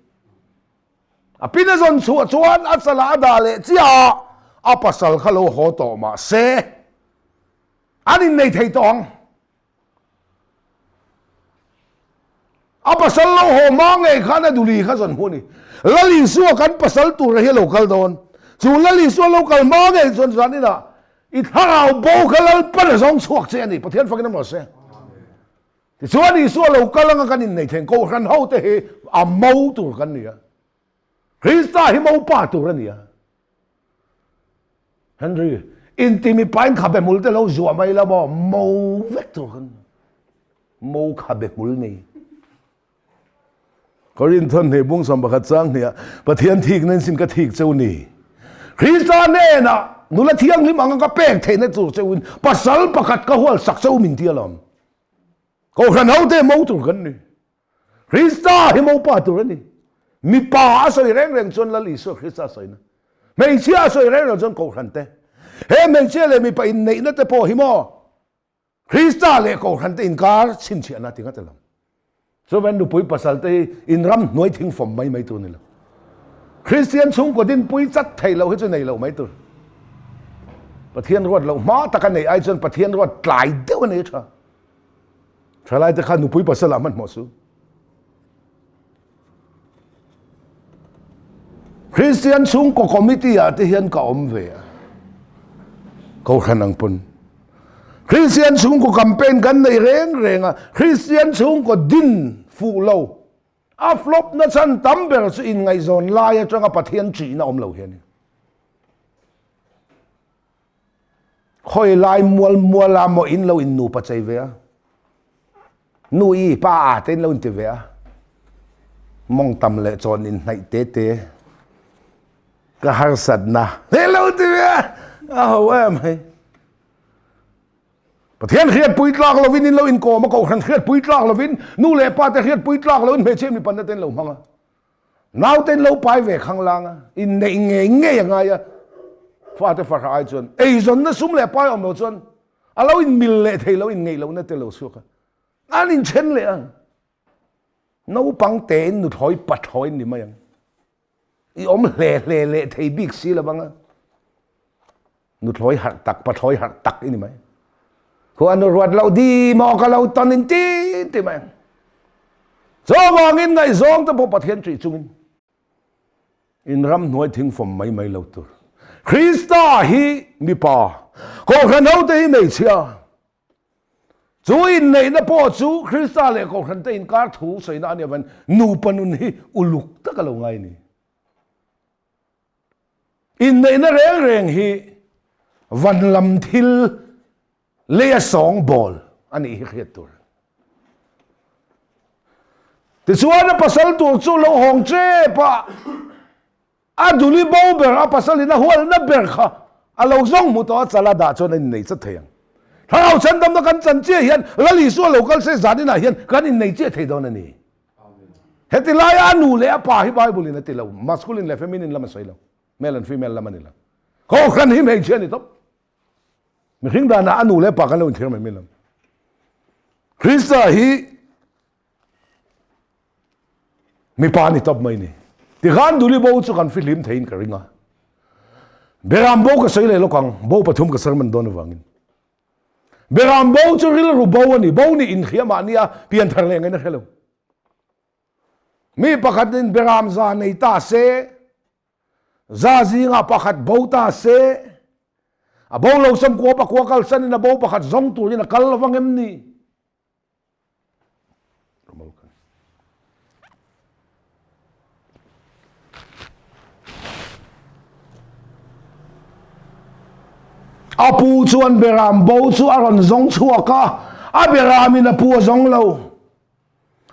A pi na zawn chhuah chuan a chalah a dah leh chiah a, a pasal kha lo haw tawh mah se an innei thei tawh ang. A pasal lo haw hma ngei khan a duli kha zawn hmu a ni. Lal Isua kan pasal tura hi a lo kal dawn. Chu Lal Isua lo kal hma ngei chuan zan inah i thlarau bo kha Lalpan a zawng chhuak che a ni. Pathian fakin a maw se. Tichuan Isua lo kal anga kan innei theng Kohhran hote hi a mo tur kan ni a. Krista hi mopa tur a ni a. Henry, inti mipa in khabe hmul te lo zuah mai la maw, mo vek tur kan mo khabe hmul nei. Korinthon hnih bung 11 chang hniah Pathian thik nen sin ka thik cheu ni. Krista hnenah nula thianghlim anga ka pek theihna tur cheuin pasal pakhat ka hual sak cheu min ti alawm. Kohhran hote mo tur kan ni. Krista hi mopa tur a ni. Mipa a sawi reng reng chuan Lal Isua Krista a sawina. Hmeichhia a sawi reng reng chuan Kohhran te. He hmeichhia leh mipa inneihna te pawh hi maw Krista leh Kohhran te inkar chhinchhiahna ti ngat elo. Chuvan nupui pasal te hi in ram hnuai thing fawm mai mai tur ni lo. Kristian chhungkaw dinpui chat theih loh hi chu nei loh mai tur. Pathian ruat loh hma taka neih ai chuan Pathian ruat tlai deuh a nei tha. Thalai te kha nupui pasal ah hmanhmawh su. Christian chhungkaw committee ah te hian ka awm ve a. Kohhran ang pawn. Christian chhungkaw campaign kan nei reng reng a. Christian chhungkaw din fuh lo. A flop na chhan tam ber chu inngaihzawn lai atanga Pathian ṭihna awm lo hi a ni. Khawi lai mual mual ah maw in lo in nupa chei ve a? Nu i pa a te in lo in ti ve a? Mawngtam leh chawn in hnaih te te ka harsatna he lo ti ve a a ho em hei. Pathian hriatpui tlak lovin in lo inkawm a, kohhran hriatpui tlak lovin nu leh pa te hriatpui tlak lovin hmeichhia mipanna te in lo hmang a. Naute in lo pai ve khanglang a, inneih ngei ngei a ngai a, fate farha ai chuan eizawnna sum leh pai awm lo chuan a lo inmil leh thei lo, inngeih lohna te lo chhuak a, an inthen leh a. Naupang tein nuthlawi pathlawi ni mai ang. I awm hle hle leh thei bik si lo vang a. Nuthlawi harh tak, pathlawi harh tak i ni mai. Khua nu ruat loh di maw ka lo tawn in tin ti mai ang. Chuvangin ngaihzawng te pawh Pathian ṭih chungin in ramhnuai thingfawm mai mai lo tur. Krista hi mipa, Kohhran hote hi hmeichhia. Chu inneihna pawh chu Krista leh Kohhran te inkar thu sawina a nih avangin nupa nun hi uluk tak a lo ngai a ni. Inneihna reng reng hi van lam thil leia sawng bawl a nih hi hriat tur. Tichuan a pasal tur chu lo hawng tep a, A duli bo ber, a pasalin a hualna ber kha a lo zawng hmu tawh a, chala dah chuan a innei chat thei ang. Thlarau chhandamna kan chan chiah hian Lal Isua lo kal se zan inah hian kan innei chiah thei dawn a ni. Heti laia a nu leh a pa hi Bible in a ti lo, masculine leh feminine lam a sawi lo, male and female lam a ni lo. Kohhran hi hmeichhia a ni tawp. Mihring danah a nu leh pa kan lo inthiar mai mai lo. Krista hi Mipa ni tawp mai ni. Tikhan Duli bo chu kan fihlim theiin ka ring a. Beram bo ka sawi leh lawk ang, bo pathum ka sermon dawn avangin. Beram bo chu rilru bo a ni, bo nih inhria mahnia pianthar leh ngaihna hre lo. Mi pakhatin beram za nei ta se, za zingah pakhat bo ta se, a bo lo samkua pakua kalsanin a bo pakhat zawng turin a kal lovang em ni? A pu chuan beram bo chu a rawn zawng chhuak a, a beramin a pu a zawng lo.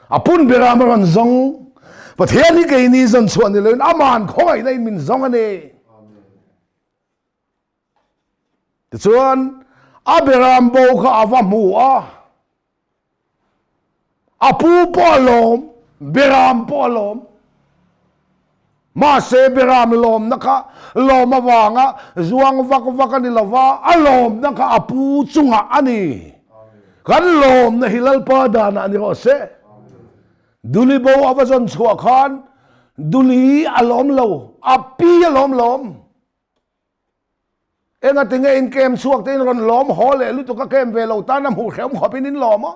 A pun beram a rawn zawng. Pathian hi keini zawn chhuah ni loin aman khawngaihna in min zawng a ni. Tichuan, a beram bo kha a va hmu a, a pu pawh a lawm, beram pawh a lawm. Mahse, beram lawmna kha lawm avanga zuang vak vak a ni lo va, a lawmna kha a pu chungah a ni. Kan lawmna hi Lalpa danah ni rawh se. Duli bo a va zawn chhuah khan duli a lawm lo, a pi a lawm lawm. Engati nge in kem chhuak te in rawn lawm haw leh lutuk a kem ve lo tan a hmuh hrehawm khawp in in lawm a.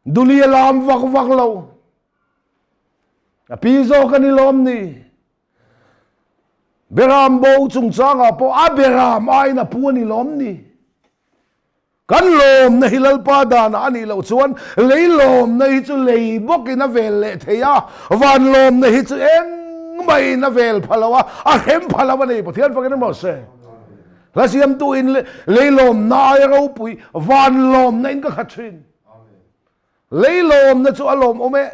Duli a lam vak vak lo. A pi zawk a ni lawm ni. Beram bo chungchangah pawh a beram aiin a pu a ni lawm ni. Kan lawmna hi Lalpa danah a nih loh chuan lei lawmna hi chu lei bawkin a vel leh thei a, van lawmna hi chu engmahin a vel pha lo a, a hrem pha lo a ni. Pathian fakin emaw se. Hla siamtu in lei lawmna aia ropui van lawmna in ka khat thin. Lei lawmna chu a lawmawm e.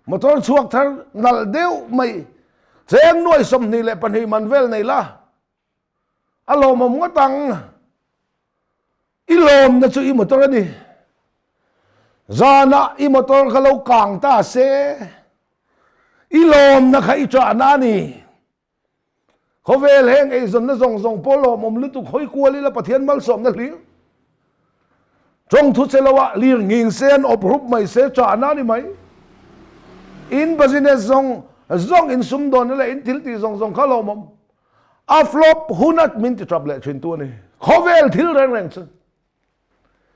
Motor chhuak thar nalh deuh mai cheng nuai 22 man vel nei la. A lawmawm ngawt ang. I lawmna chu i motor a ni. Zanah i motor kha lo kang ta se, i lawmna kha i ṭahna a ni. Khawvel heng eizawnna zawng zawng pawh lawmawm lutuk hawi kual ila Pathian malsawmna hlir. Tawngthu che loah lir nghing se an awp rup mai se ṭahna a ni mai. In business zawng zawng in sumdawnna leh in thil tih zawng zawng kha lawmawm. A flop hunat min ti ṭap leh ṭhin tu a ni. Khawvel thil reng reng chu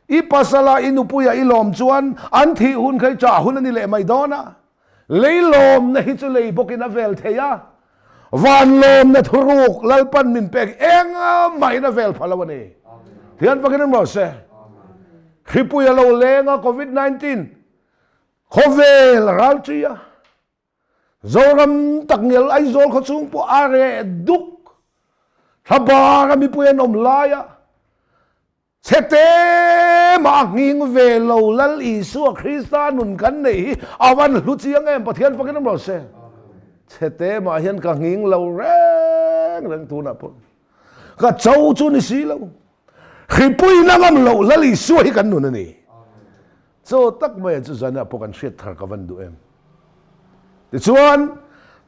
i pasala i nupuia i lawm chuan an thih hun kha i ṭah hun a ni leh mai dawn a. Lei lawmna hi chu lei bawkin a vel thei a, van lawmna thuruk Lalpan min pek engmah in a vel pha lo a ni. Thian fakin awm rawh se. Hripui a lo leng a, Covid 19 khawvel a ral ṭi a, Zoram takngial Aizawl khawchhung pawh a reh duk, thlabar a mipui an awm lai a, Chhete mah a nghing ve lo Lal Isua Krista nun kan neih hi a van hlu chiang em Pathian fakin awm rawh se. Chhete mah hian ka nghing lo reng reng tunah pawh ka cho chu ni si lo. Hripui na ngam loh Lal Isua hi kan nun a ni. Chaw tak mai chu zanah pawh kan hriat thar ka van duh em. Tichuan,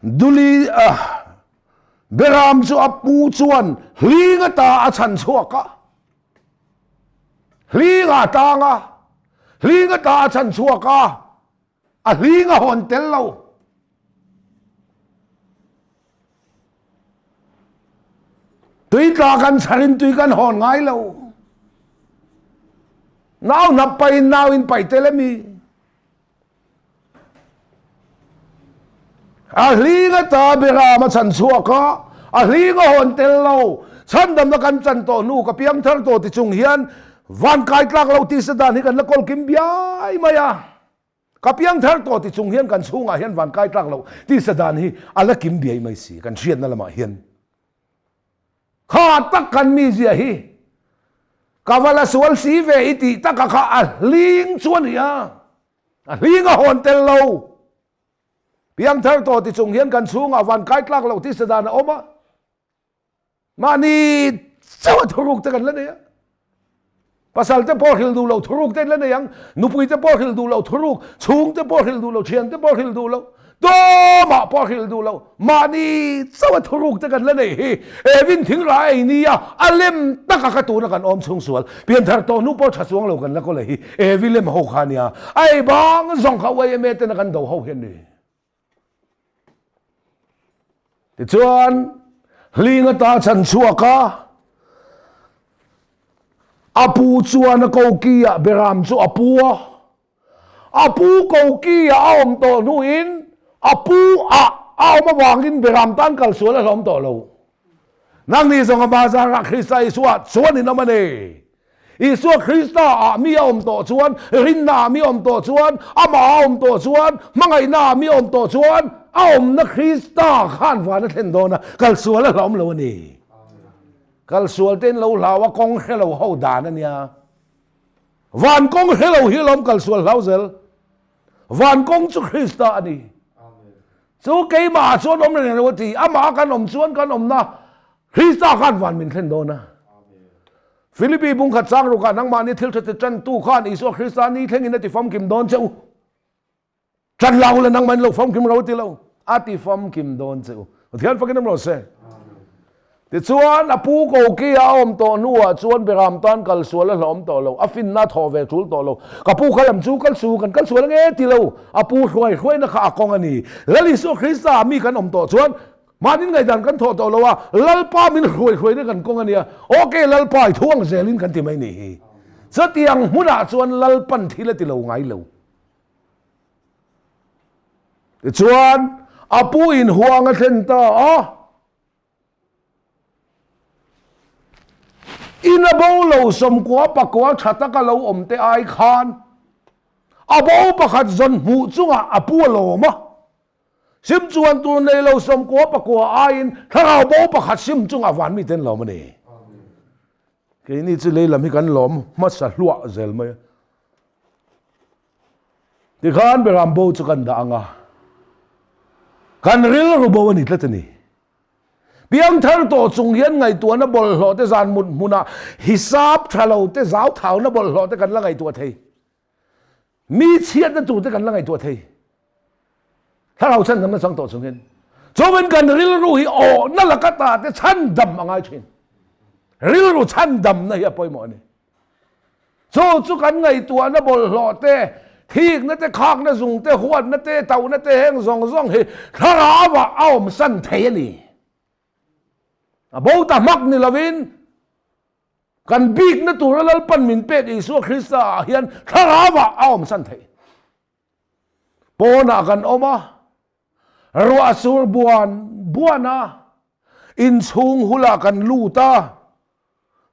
Duli a Beram chu a pu chuan hling ata a chhan chhuak a, hling a tang a, hling ata a chhan chhuak a, a hling a hawn tel lo. Tui tla kan chharin tui kan hawn ngai lo. Nau hnap pahin nau in paih tel emi? A hling ata Beram a chhan chhuak a, a hling a hawn tel lo. Chhandamna kan chan tawh hnu ka piang thar tawh ti chung hian van kai tlak lo tisa dan hi kan la kawl kim biai mai a. Ka piang thar tawh ti chung hian kan chhungah hian van kai tlak lo tisa dan hi a la kim biai mai si kan hriatna lamah hian. Kha tak kan mizia hi ka va la sual si ve i tih taka kha a hling chu a ni a, a hling a hawn tel lo. Piangthar tawh ti chung hian kan chhungah van kai tlak loh tisa dan a awm a, mahni chauh a thuruk te kan la nei a. Pasal te pawh hrilh duh loh thuruk te in la nei ang, nupui te pawh hrilh duh loh thuruk, chhung te pawh hrilh duh loh, thian te pawh hrilh duh loh, tumah pawh hrilh duh loh, mahni chauh a thuruk te kan la nei hi Evin thingra ei nia a lem taka ka tuna kan awm chhung sual pianthar tawh hnu pawh tha chuang lo kan la kawl hi Evi lem ho kha nia a ei bang zawng kha YMA tena kan do ho hian ni. Tichuan, hling ata chhan chhuak a, a pu chuan a koki ah Beram chu a pu a. A pu koki ah a awm tawh hnuin a pu ah a awm avangin Beram tan kal sual a hlawm tawh lo. Nangni zawng a bazarah Krista Isua chuan in awm a ni. Isua Krista ah mi a awm tawh chuan, rinna ah mi awm tawh chuan, amah a awm tawh chuan, hmangaihna ah mi awm tawh chuan, a awmna Krista khan van a thlen dawn a, kal sual a hlauhawm lo a ni. Kal sual te in lo hlau a, kawng hre lo ho dan a nia. Van kawng hre lo hi alawm kal sual hlau zel. Van kawng chu Krista a ni. Chu keimah ah chuan awm reng reng a ti, amah a kan awm chuan kan awmna Krista khan van min thlen dawn a. Philippi bungkhat chang rukah nangmahni thil tha ti tantu khan Isua Krista ni thlengin a ti famkim dawn che u. Tan lo le nangmah in lo famkim ro ti lo, a ti famkim dawn che u. Pathian fakin awm rawh se. Tichuan a pu koki a awm tawh hnuah chuan Beram tan kal sual a hlawm tawh lo, a finna a thawh ve tul tawh lo. Ka pu kha lam chu kal su, kan kal sual ange ti lo, a pu hruai hruaina kha a kawng a ni. Lal Isua Krista mi kan awm tawh chuan Mahni ngaihdan kan thawh tawh lo a, Lalpa min hruai hruaina kan kawng a nia. Ok, Lalpa i thu ang zelin kan ti mai ni hi. Chutiang hmunah chuan Lalpan thil a ti lo ngai lo. Tichuan, a pu in huang a thlen ta a. In a bo lo sawmkua pakua tha taka lo awm te ai khan a bo pakhat zawn hmuh chungah a pu a lawm a. Sim chuan tur nei lo 90 pakua aiin thlarau bo pakhat sim chungah van mite an lawm a ni. Keini chu lei lam hi kan lawm hmasa hluah zel mai a. Tikhan Beram bo chu kan dah ang a, kan rilru bo a ni tlat a ni. Piangthar tawh chung hian ngaihtuahna bawlhhlawh te zan mut hmunah hisap tha lo te zauthauna bawlhhlawh te kan la ngaihtuah thei. Mi chhiatna tur te kan la ngaihtuah thei. Thlarau chhandamna chang tawh chungin chuvin kan rilru hi awhna laka ta te chhandam a ngai thin. Rilru chhandamna hi a pawimawh a ni. Chu chu kan ngaihtuahna bawlhhlawh te, thikna te, khakna zung te, huatna te, tauhna te heng zawng zawng hi thlarauah a awmsan thei a ni. A bo ta hmak ni lovin Kan bikna tura Lalpan min pek Isua Krista ah hian thlarauah a awmsan theih. Pawnah kan awm a, ruah sur buan buan a, inchhung hulah kan lut a,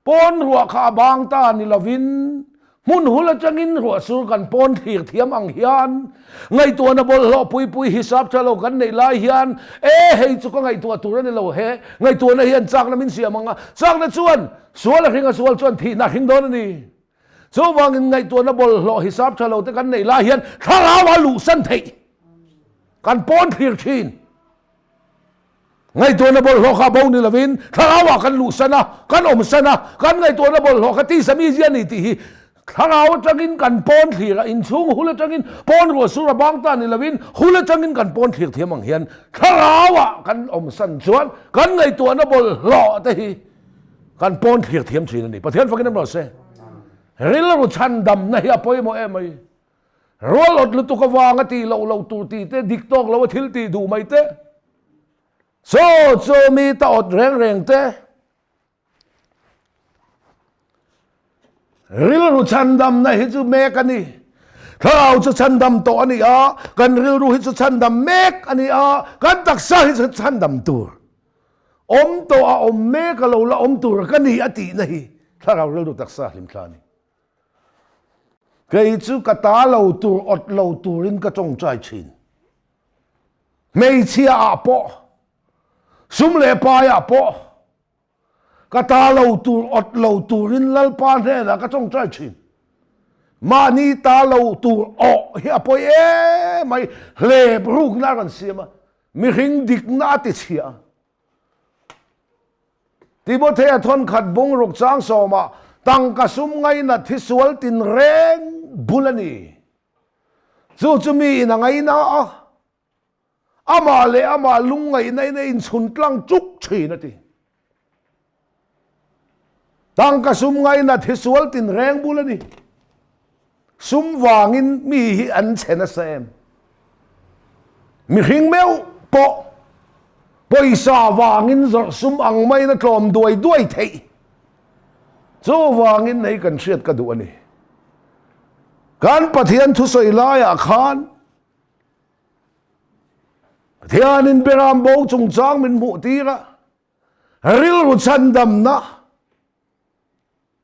pawn ruah kha a bang ta ni lovin Hmun hul atangin ruahsur kan pawn thlir thiam ang hian ngaihtuahna bawlhhlawh pui pui hisap tha lo kan neih lai hian e hei chu ka ngaihtuah tur a ni lo he ngaihtuahna hian chakna min siam ang a, chakna chuan sual a hring a sual chuan thihna a hring dawn a ni. Chuvangin ngaihtuahna bawlhhlawh hisap tha lo te kan neih lai hian thlarau a luhsan theih kan pawn thlir thin. Ngaihtuahna bawlhhlawh kha bo ni lovin thlarauah kan luhsan a, kan awmsan a, kan ngaihtuahna bawlhhlawh kha tisa mi zia a ni tih hi. Thlarau atangin kan pawn thlir a, inchhung hul atangin pawn ruah sur a bang ta ni lovin hul atangin kan pawn thlir thiam ang hian thlarauah kan awmsan chuan kan ngaihtuahna bawlhhlawh te hi kan pawn thlir thiam thin a ni. Pathian fakin em rawh se. Rilru chhandamna hi a pawimawh em mai. Rual awt lutuk avanga tih loh loh tur tih te, dik tawk lo a thil tih duh mai te, chaw chaw mi ta awt reng reng te, Rilru chhandamna hi chu mek a ni. Thlarau chu chhandam tawh a ni a, kan rilru hi chu chhandam mek a ni a, kan taksa hi chu chhandam tur. Awm tawh a awm mek a lo la awm tur ka ni a tihna hi thlarau rilru taksa hlimthla a ni. Kei chu ka ta lo tur awt lo turin ka tawngtai thin. Hmeichhia ah pawh, sum leh pai ah pawh, Ka ta lo tur awt lo turin Lalpa hnenah ka tawngtai thin. Mahni ta lo tur awh hi a pawi em mai, hlep rukna a rawn siam a, mihring dikna a ti chhia a. Timothea thawnkhat bungruk chang sawmah tangka sum ngainat hi sual tinreng bul a ni. Chu chu miin a ngaina a. Amah leh amah lungngaihna in a inchhun tlang chuk thin a ti. Tangka sum ngaina thisual tinreng bul a ni. Sum vangin mi hi an chhe nasa em? Mihring meuh pawh pawisa vangin zawrh sum ang maiin a tlawm duai duai theih. Chuvangin hei kan hriat ka duh a ni. Kan Pathian thusawi laiah khan Pathianin Beram bo chungchang min hmuh tir a, rilru chhandamna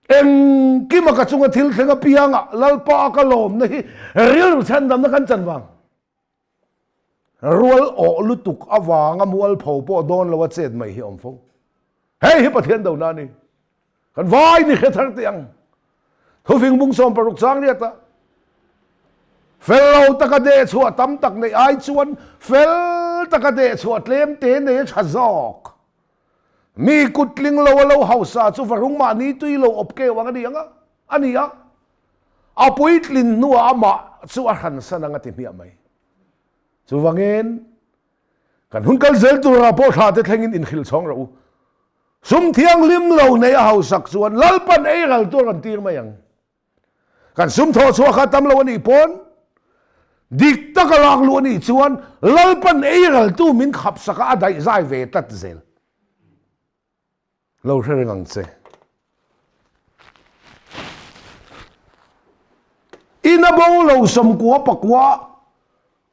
engkima ka chunga thil thleng apianga Lalpa a ka lawmna hi rilru chhandamna kan chan vang. Rual awh lutuk avanga mualpho pawh dawn lo a chet mai hi a awm fo. Hei hi Pathian dona a ni. Kan vai ni hre thar teh ang. Thufing bung 16 chang riat a. Fel lo taka deh chhuah tam tak neih ai chuan fel taka deh chhuah tlem te nei a tha zawk. Mi kut tling lo a lo hausa chu varung mahni tui lo awp keu ang a ni ang a, a ni a. A puitlin hnuah amah chu a hransan ang a ti hmiah mai. Chuvangin kan hun kal zel turah pawh thla te thlengin inhrilh chhawng rawh u. Sum thianghlim lo nei a hausak chuan Lalpan ei ral tur an tir mai ang. Kan sum thawh chhuah kha tam lo a nih pawn dik taka lak luh a nih chuan Lalpan ei raltu min khapsak a, a daihzai ve tlat zel. Lo hre reng ang che. Ina bo lo 90 pakua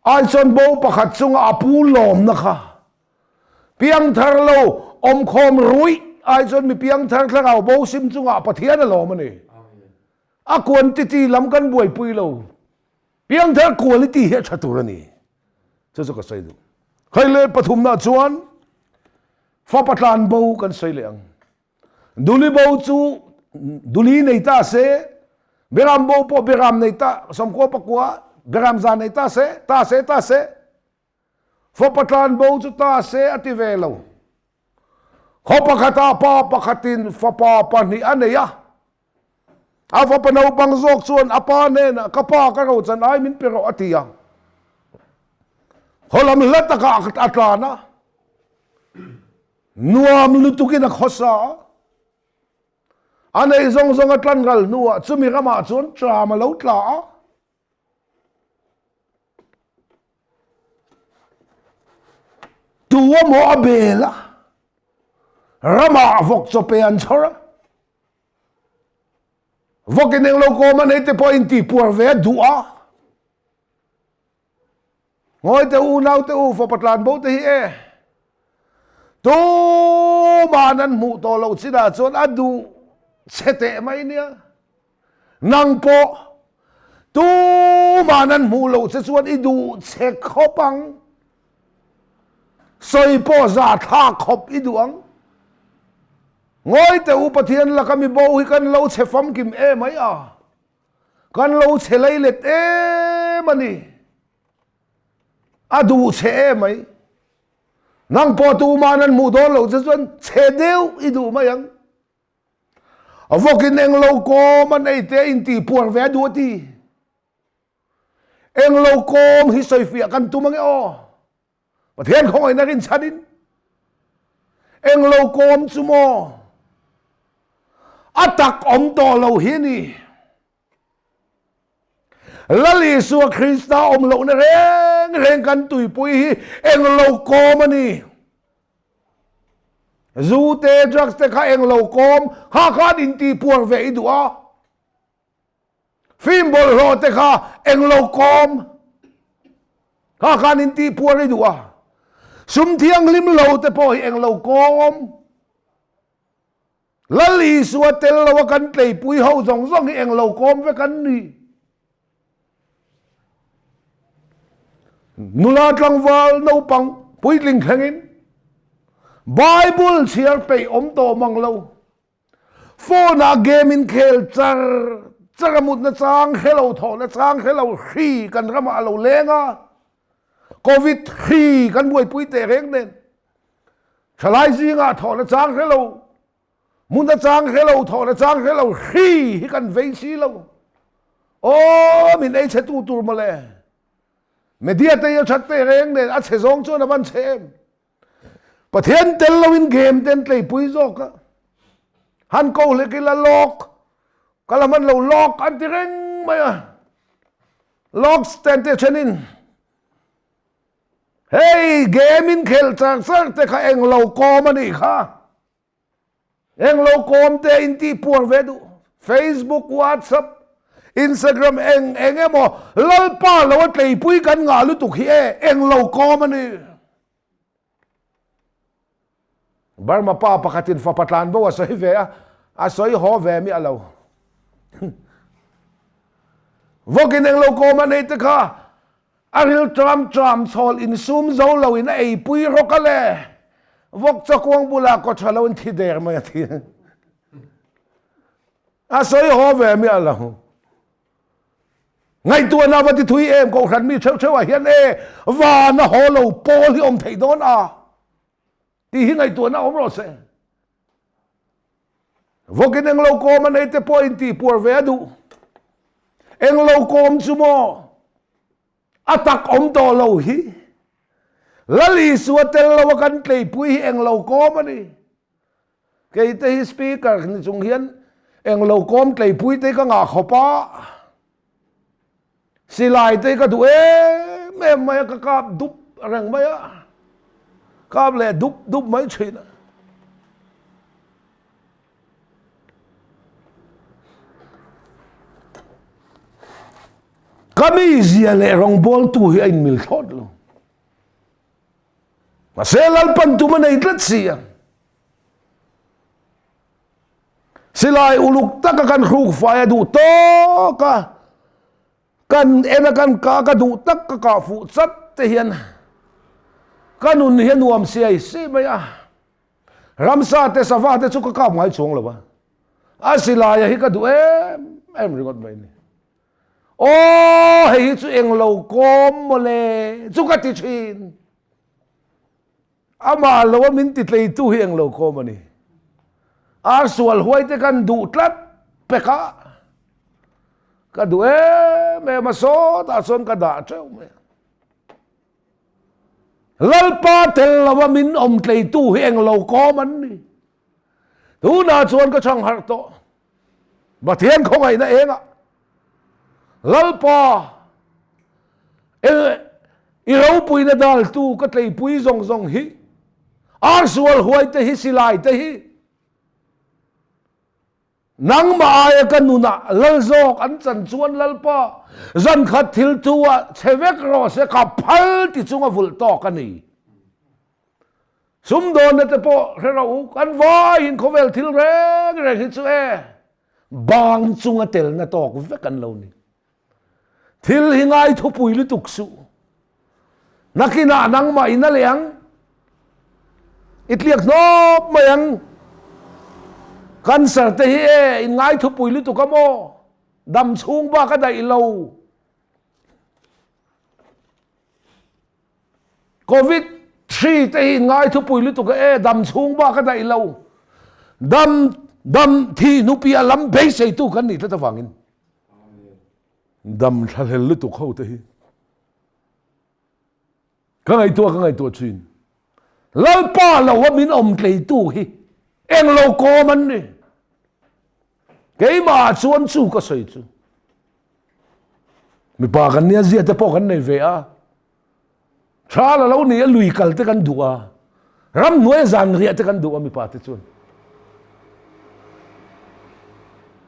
ai chuan bo pakhat chunga a pu lawmna kha piangthar lo awmkhawm ruih ai chuan mi piangthar thlarau bo sim chungah Pathian a lawm a ni. A quantity lam kan buaipui lo. Piangthar quality hi a tha tur a ni. Chu chu ka sawi duh. Hei leh pathumna chuan fapa tlan bo kan sawi leh ang. Duli bo chu duli nei ta se, beram bo pawh beram nei ta, 90 pakua beram za nei ta se, ta se, ta se. Fapa tlan bo chu ta se a ti ve lo. Khaw pakhatah pa pakhatin fapa pahnih a nei a. A fapa naupang zawk chuan a pa hnenah, Ka pa, ka rochan ai min pe rawh a ti a. Khaw lam hla takah a tlan a, nuam lutukin a khawsa a. A neih zawng zawng a tlan ral hnuah chumi ramah chuan tram a lo tla a. Tu emaw a bel a, ramah vawk chawpe an chhawr a, vawk in englo kawm a nei te pawh in tihpuar ve a duh a. Ngawi te u, nau te u, fapa tlan bo te hi e. Tuma'n an hmuh tawh loh chinah chuan a duh chhe teh mai nia. Nang pawh tuma'n an hmuh loh che chuan i duh chhe khawp ang. Sawi pawh za thlak khawp i duh ang. Ngawi teh u, Pathian laka mi bo hi kan lo chhe famkim em mai a. Kan lo chhe lei let em a ni. A duh chhe em mai. Nang pawh tuma'n an hmuh dawn loh che chuan chhe deuh i duh mai ang. Vawkin englo kawm a nei te inti puar ve a duh a ti. Englo kawm hi sawifiah kan tum ange aw. Pathian khawngaihna rinchhanin englo kawm chu maw a tak awm tawh lo hi a ni. Lal Isua Krista awm lohna reng reng kan tuipui hi englo kawm a ni. Zu te, drugs te kha englo kawm, kha khan intihpuar ve i duh a. Fim bawlhhlawh te kha englo kawm, kha khan intihpuar i duh a. Sum thianghlim lo te pawh hi englo kawm. Lal Isua tel lo a kan tleipui ho zawng zawng hi englo kawm vek an ni. Nula tlangval naupang puitling thlengin Bible chhiar peih awm tawh mang lo. Phone ah game in khel char char a mutna chang hre lo thawhna chang hre lo hri kan ramah a lo leng a. Covid hri kan buaipui teh reng nen Thalai zingah thawhna chang hre lo, muna chang hre lo, thawhna chang hre lo, hri hi kan vei si lo. Aw, min ei chhe tu tur mawle. Media te hi a that te reng nen a chhe zawng chuan a van chhe em. Pathian tel loin game ten tleipui zawk a. Han ko hlek ila lawk, ka la hman lo lawk an ti reng mai a. Lawk stand te thenin Hei game in khelh char char te kha eng lo kawm a nih kha. Eng lo kawm te in tih puar ve duh. Facebook, WhatsApp, Instagram eng eng emaw Lalpa lo a tleipui kan ngah lutuk hi e eng lo kawm a ni. Burma pa pakhatin fapa tlan bo a sawi ve a, a sawi haw ve miah lo. Vawkin eng lo kawm a nei te kha a ril tram tram chhawl insum zo lo in a eipui rawk a le. Vawk chakuang bulah kaw tha lo in thi der mai a thi. A sawi haw ve miah lo. Ngaihtuahna va ti thui em kohhran mi theuh theuh ah hian e van a haw lo pawl hi awm theih dawn a tih hi ngaihtuahna awm rawh se. Vawkin englo kawm a nei te pawh in tih puar ve a duh. Englo kawm chu maw a tak awm tawh lo hi. Lal Isua tel lo a kan tleipui hi englo kawm a ni. Kei te hi speaker ni chung hian englo kawm tleipui te ka ngah khawp a, silai te ka duh em em mai a, ka kap dup reng mai a, kap leh dup dup mai thin a. Ka mizia leh rawngbawltu hi a inmil thlawt lo. Mahse Lalpan tum a nei tlat si a. Silai uluk taka kan hruk fai a duh tawk a, kan en a kan kah ka duh tak ka kah fuh chat te hian ka nun hi a nuam siai si mai a. Ramsa te sava te chu ka kap ngai chuang lo a, a silai a hi ka duh em em ringawt mai a ni. Aw hei hi chu englo kawm mawle chu ka ti thin. Amah lo a min ti tleitu hi englo kawm a ni. Ar sual huai te kan duh tlat pek a, ka duh em em a sawtah chuan ka dah teuh mai a. Lalpa tel lo a min awm tleitu hi englo kawm an ni. Tunah chuan ka chhang harh tawh. Pathian khawngaihna engah Lalpa i ropuina daltu ka tleipui zawng zawng hi ar sual huai te hi silai te hi nangmah aia ka nunah lal zawk an chan chuan Lalpa zan khat thil thu ah chhe vek rawh se ka phal ti chunga vulh tawk a ni. Sumdawnna te pawh hre rawh u, kan vaiin khawvel thil reng reng hi chu e bang chunga telna tawk vek an lo ni. Thil hi ngai thupui lutuk suh. Nakinah nangmah in a leh ang, i tliak hnawp mai ang. Cancer te hi e in ngai thupui lutuk a maw? Dam chhung bak a daih lo. Covid hri te hi ngai thupui lutuk e, dam chhung bak a daih lo. Dam Dam thi hnupi a lam beiseitu kan nih tlat avangin dam thlahlel lutuk ho te hi ka ngaihtuah ka ngaihtuah thin. Lalpa lo a min awm tleitu hi eng lo kawm an ni. Keimah chuan chu ka sawi chu. Mipa kan nia zia te pawh kan nei ve a. Tha la lo ni a lui kal te kan duh a. Ram hnuai zan riah te kan duh a mipa te chuan.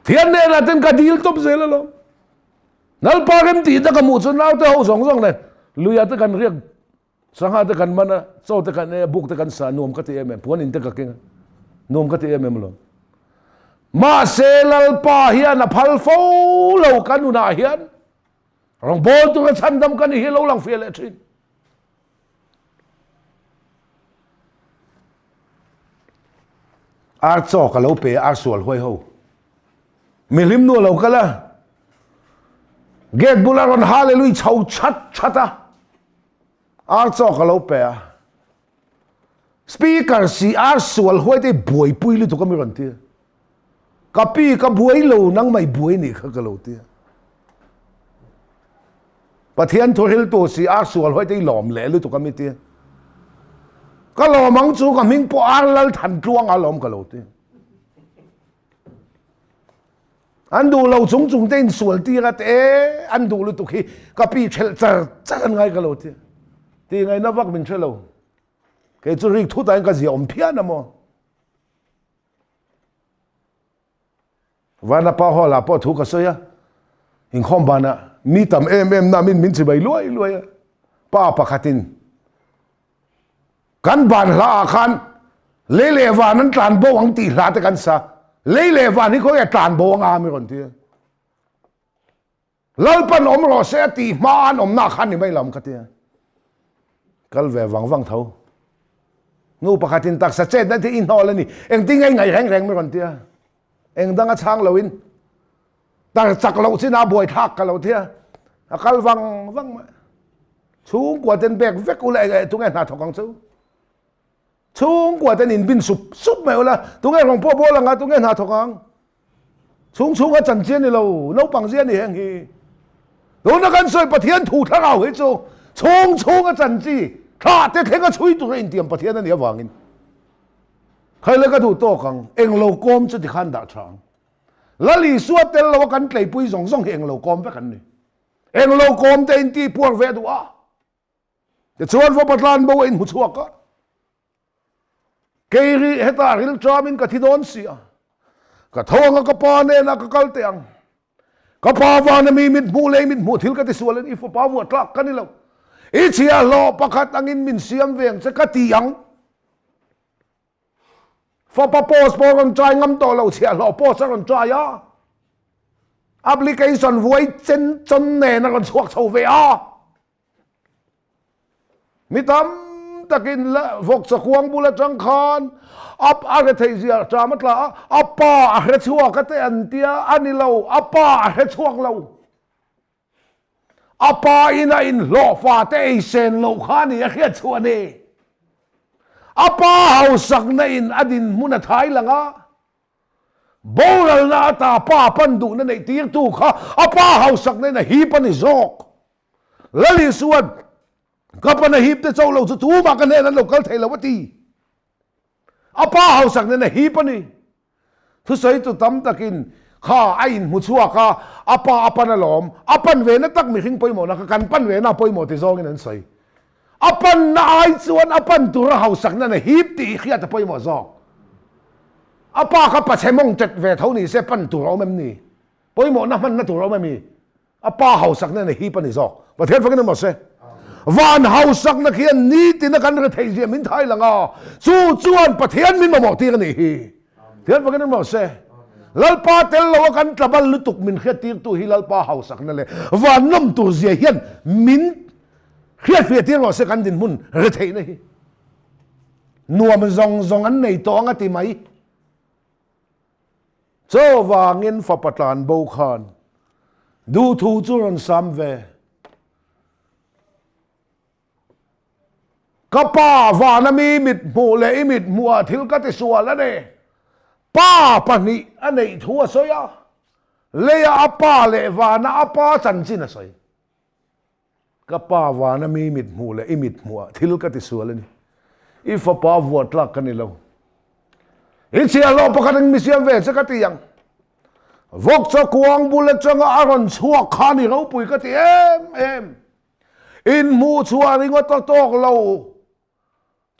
Thian nena ten ka dil tawp zel alawm. Lalpa rem tih te ka hmuh chuan naute ho zawng zawng nen luiah te kan riak sangha te kan man a, chaw te kan ei a, buk te kan sa a, nuam ka ti em em, puan in te ka keng a, nuam ka ti em em alawm. Mahse Lalpa hian a phal fo lo ka nunah hian rawngbawl tura chhandam ka ni hi lo lang fiah leh thin. Ar chaw ka lo pe a, ar sual huai ho. Mihlim nu a lo kal a, gate bula rawn hallelujah chho chat chat a, ar chaw ka lo pe a. Speaker si ar sual huai te buaipui lutuk a mi rawn ti a. Ka pi ka buai lo nang mai buai nih kha ka lo ti a. Pathian thu hriltu si ar sual huai te i lawm leh lutuk a mi ti a. Ka lawm ang chu ka hming pawh ar lal than tluang a lawm ka lo ti a. An duh lo chung chung te in sual tir a te an duh lutuk hi ka pi thelh char char an ngai ka lo ti. Ti ngaihna vak min hre lo. Kei chu rik thut ah in ka zia awm phian a maw. Vanapa hall ah pawh thu ka sawi a. Inkhawm banah mi tam em em na min min chibai luai luai a. Pa pakhatin Kan ban hla ah khan lei leh van an tlan bo ang tih hla te kan sa. Lei leh van hi khawi a tlan bo anga mi rawn ti a. Lalpan awm rawh se a tih hma an awmna khan ni mai lam ka ti a. Kal ve vang vang tho. Nu pakhatin taksa chet na te i hnawl a ni. Engtin nge i ngaih reng reng mi rawn ti a. Eng danga chhang loin tar chak loh chin a buai thlak ka lo ti a. A kal vang vang mai. Chhungkua ten bek vek ula eng tunge hna thawk ang chu. Chhungkua ten in bin sup sup mai ula tunge rawng pawh bawl anga tunge hna thawk ang. Chhung chhunga chanchi a ni lo, naupang zia a ni heng hi. Tuna kan sawi Pathian thu thlarau hi chu chhung chhunga chanchi thlah te thlenga chhui tura intiam Pathian a nih avangin khaile ka duh tawk ang, englo kawm chu tikhan dah tha ang. Lal Isua tel loa kan tleipui zawng zawng hi englo kawm vek an ni. Englo kawm te in tih puar ve duh a. Tichuan fapa tlan bo a inhmu chhuak a. Kei ri hetah ril ṭamin ka thi dawn si a. Ka tho anga ka pa hnenah ka kal teh ang. Ka pa vana mi mit hmuh leh i mit hmuh thil ka ti sual in i fapa vuah tlak ka ni lo. I chhiahhlawh pakhat angin min siam ve ang che ka ti ang. Fapa post pawh a rawn try ngam tawh lo, chhiahhlawh post a rawn try a. Application vuai chen chawn nen a rawn chhuak chho ve a. Mi tam takin vawk chakuang bul atang khan a a hre theih zia ṭam a tla a, a pa a hre chhuak a te an tia, a ni lo, a pa a hre chhuak lo. A pa in a inhlawhfa te ei sen loh kha a ni a hriat chhuah ni. A pa hausakna in a dinhmun a thai lang a, boralna ata pa pan duhna neih tirtu kha a pa hausakna in a hip a ni zawk. Lal Isua'n ka pan a hip te chauh lo chu tumah ka hnen an lo kal thei lo a ti. A pa hausakna in a hip a ni. Thusawitu tam takin kha a inhmu chhuak a, a pa a pan alawm, a pan ve na tak mihring pawimawhna kha kan pan ve na pawimawh ti zawngin an sawi. A panna ai chuan a pan tura hausakna na hip tih hriat a pawimawh zawk. A pa kha pachhe mawng tet ve tho ni se pan tur a awm em ni? Pawimawhna hmanna tur a awm em ni? A pa hausakna na hip a ni zawk. Pathian fakin emaw se. Van hausakna khian nitina kan rethei zia min thai lang a, chu chuan Pathian min mamawh tir a nih hi. Pathian fakin emaw se. Lalpa tel lo a kan tlabal lutuk min hriat tirtu hi Lalpa hausakna leh van nawm tur zia hian min hriatfiah tir rawh se kan dinhmun retheihna hi. Nuam zawng zawng an nei tawh ang a ti mai. Chuvangin fapa tlan bo khan duhthu chu rawn sam ve. Ka pa vana mi mit hmuh leh i mit hmuhah thil ka ti sual a ni. Pa pahnih a neih thu a sawi a, leia a pa leh vana a pa chanchin a sawi. Ka pa vana mi mit hmuh leh i mit hmuhah thil ka tisual a ni. I fapa vuah tlak ka ni lo. I chhiahhlawh pakhat in mi siam ve che ka ti ang. Vawk chaw kuang bul atanga a rawn chhuak kha ni ropui ka ti em em. Inhmuh chhuah ringawt a tawk lo.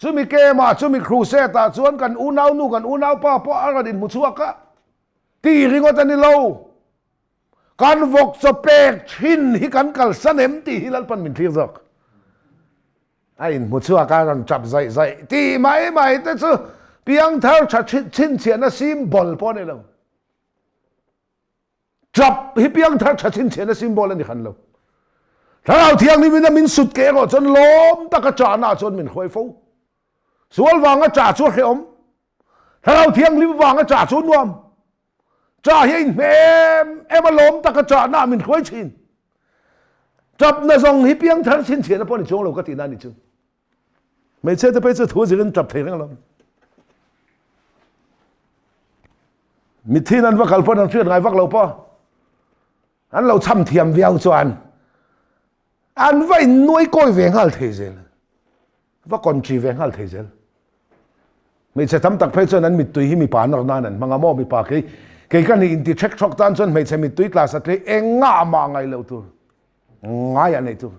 Chumi camp-ah, chumi crusade-ah chuan kan unaunu, kan unaupa pawh a rawn inhmu chhuak a, ti ringawt a ni lo. Kan vawk chaw pek thin hi kan kalsan em tih hi Lalpan min thlir zawk. A inhmu chhuak a, rawn tap zaih zaih tih mai mai te chu piangthar tha chhinchhiahna symbol pawh a ni lo. Ṭap hi piangthar ṭha chhinchhiahna symbol a ni hran lo. Thlarau Thianghlim in a min sut ke erawh chuan lawm taka ṭahna ah chuan min hruai fo. Sual vanga ṭah chu a hrehawm. Thlarau Thianghlim vanga ṭah chu a nuam. Ṭah hi a inhmeh em em a, lawm taka ṭahna ah min hruai ṭhin. Ṭapna zawng hi piangthar chhinchhiahna pawh a ni chuang lo ka tihna a ni chu. Hmeichhia te phei chu thu zirin ṭap thei reng lo. Mithiin an va kal pawn an hriat ngai vak lo pawh. An lo cham thiam viau chuan an va innuai kawi ve nghal thei zel. Va kontri ve nghal thei zel. Hmeichhe tam tak phei chuan an mittui hi mipa nawr nan an hmang a maw mipa kei kei ka nih inti ṭhek ṭhawk tan chuan hmeichhe mittui tla satliah engah mah ngaih loh tur ngaiah neih tur.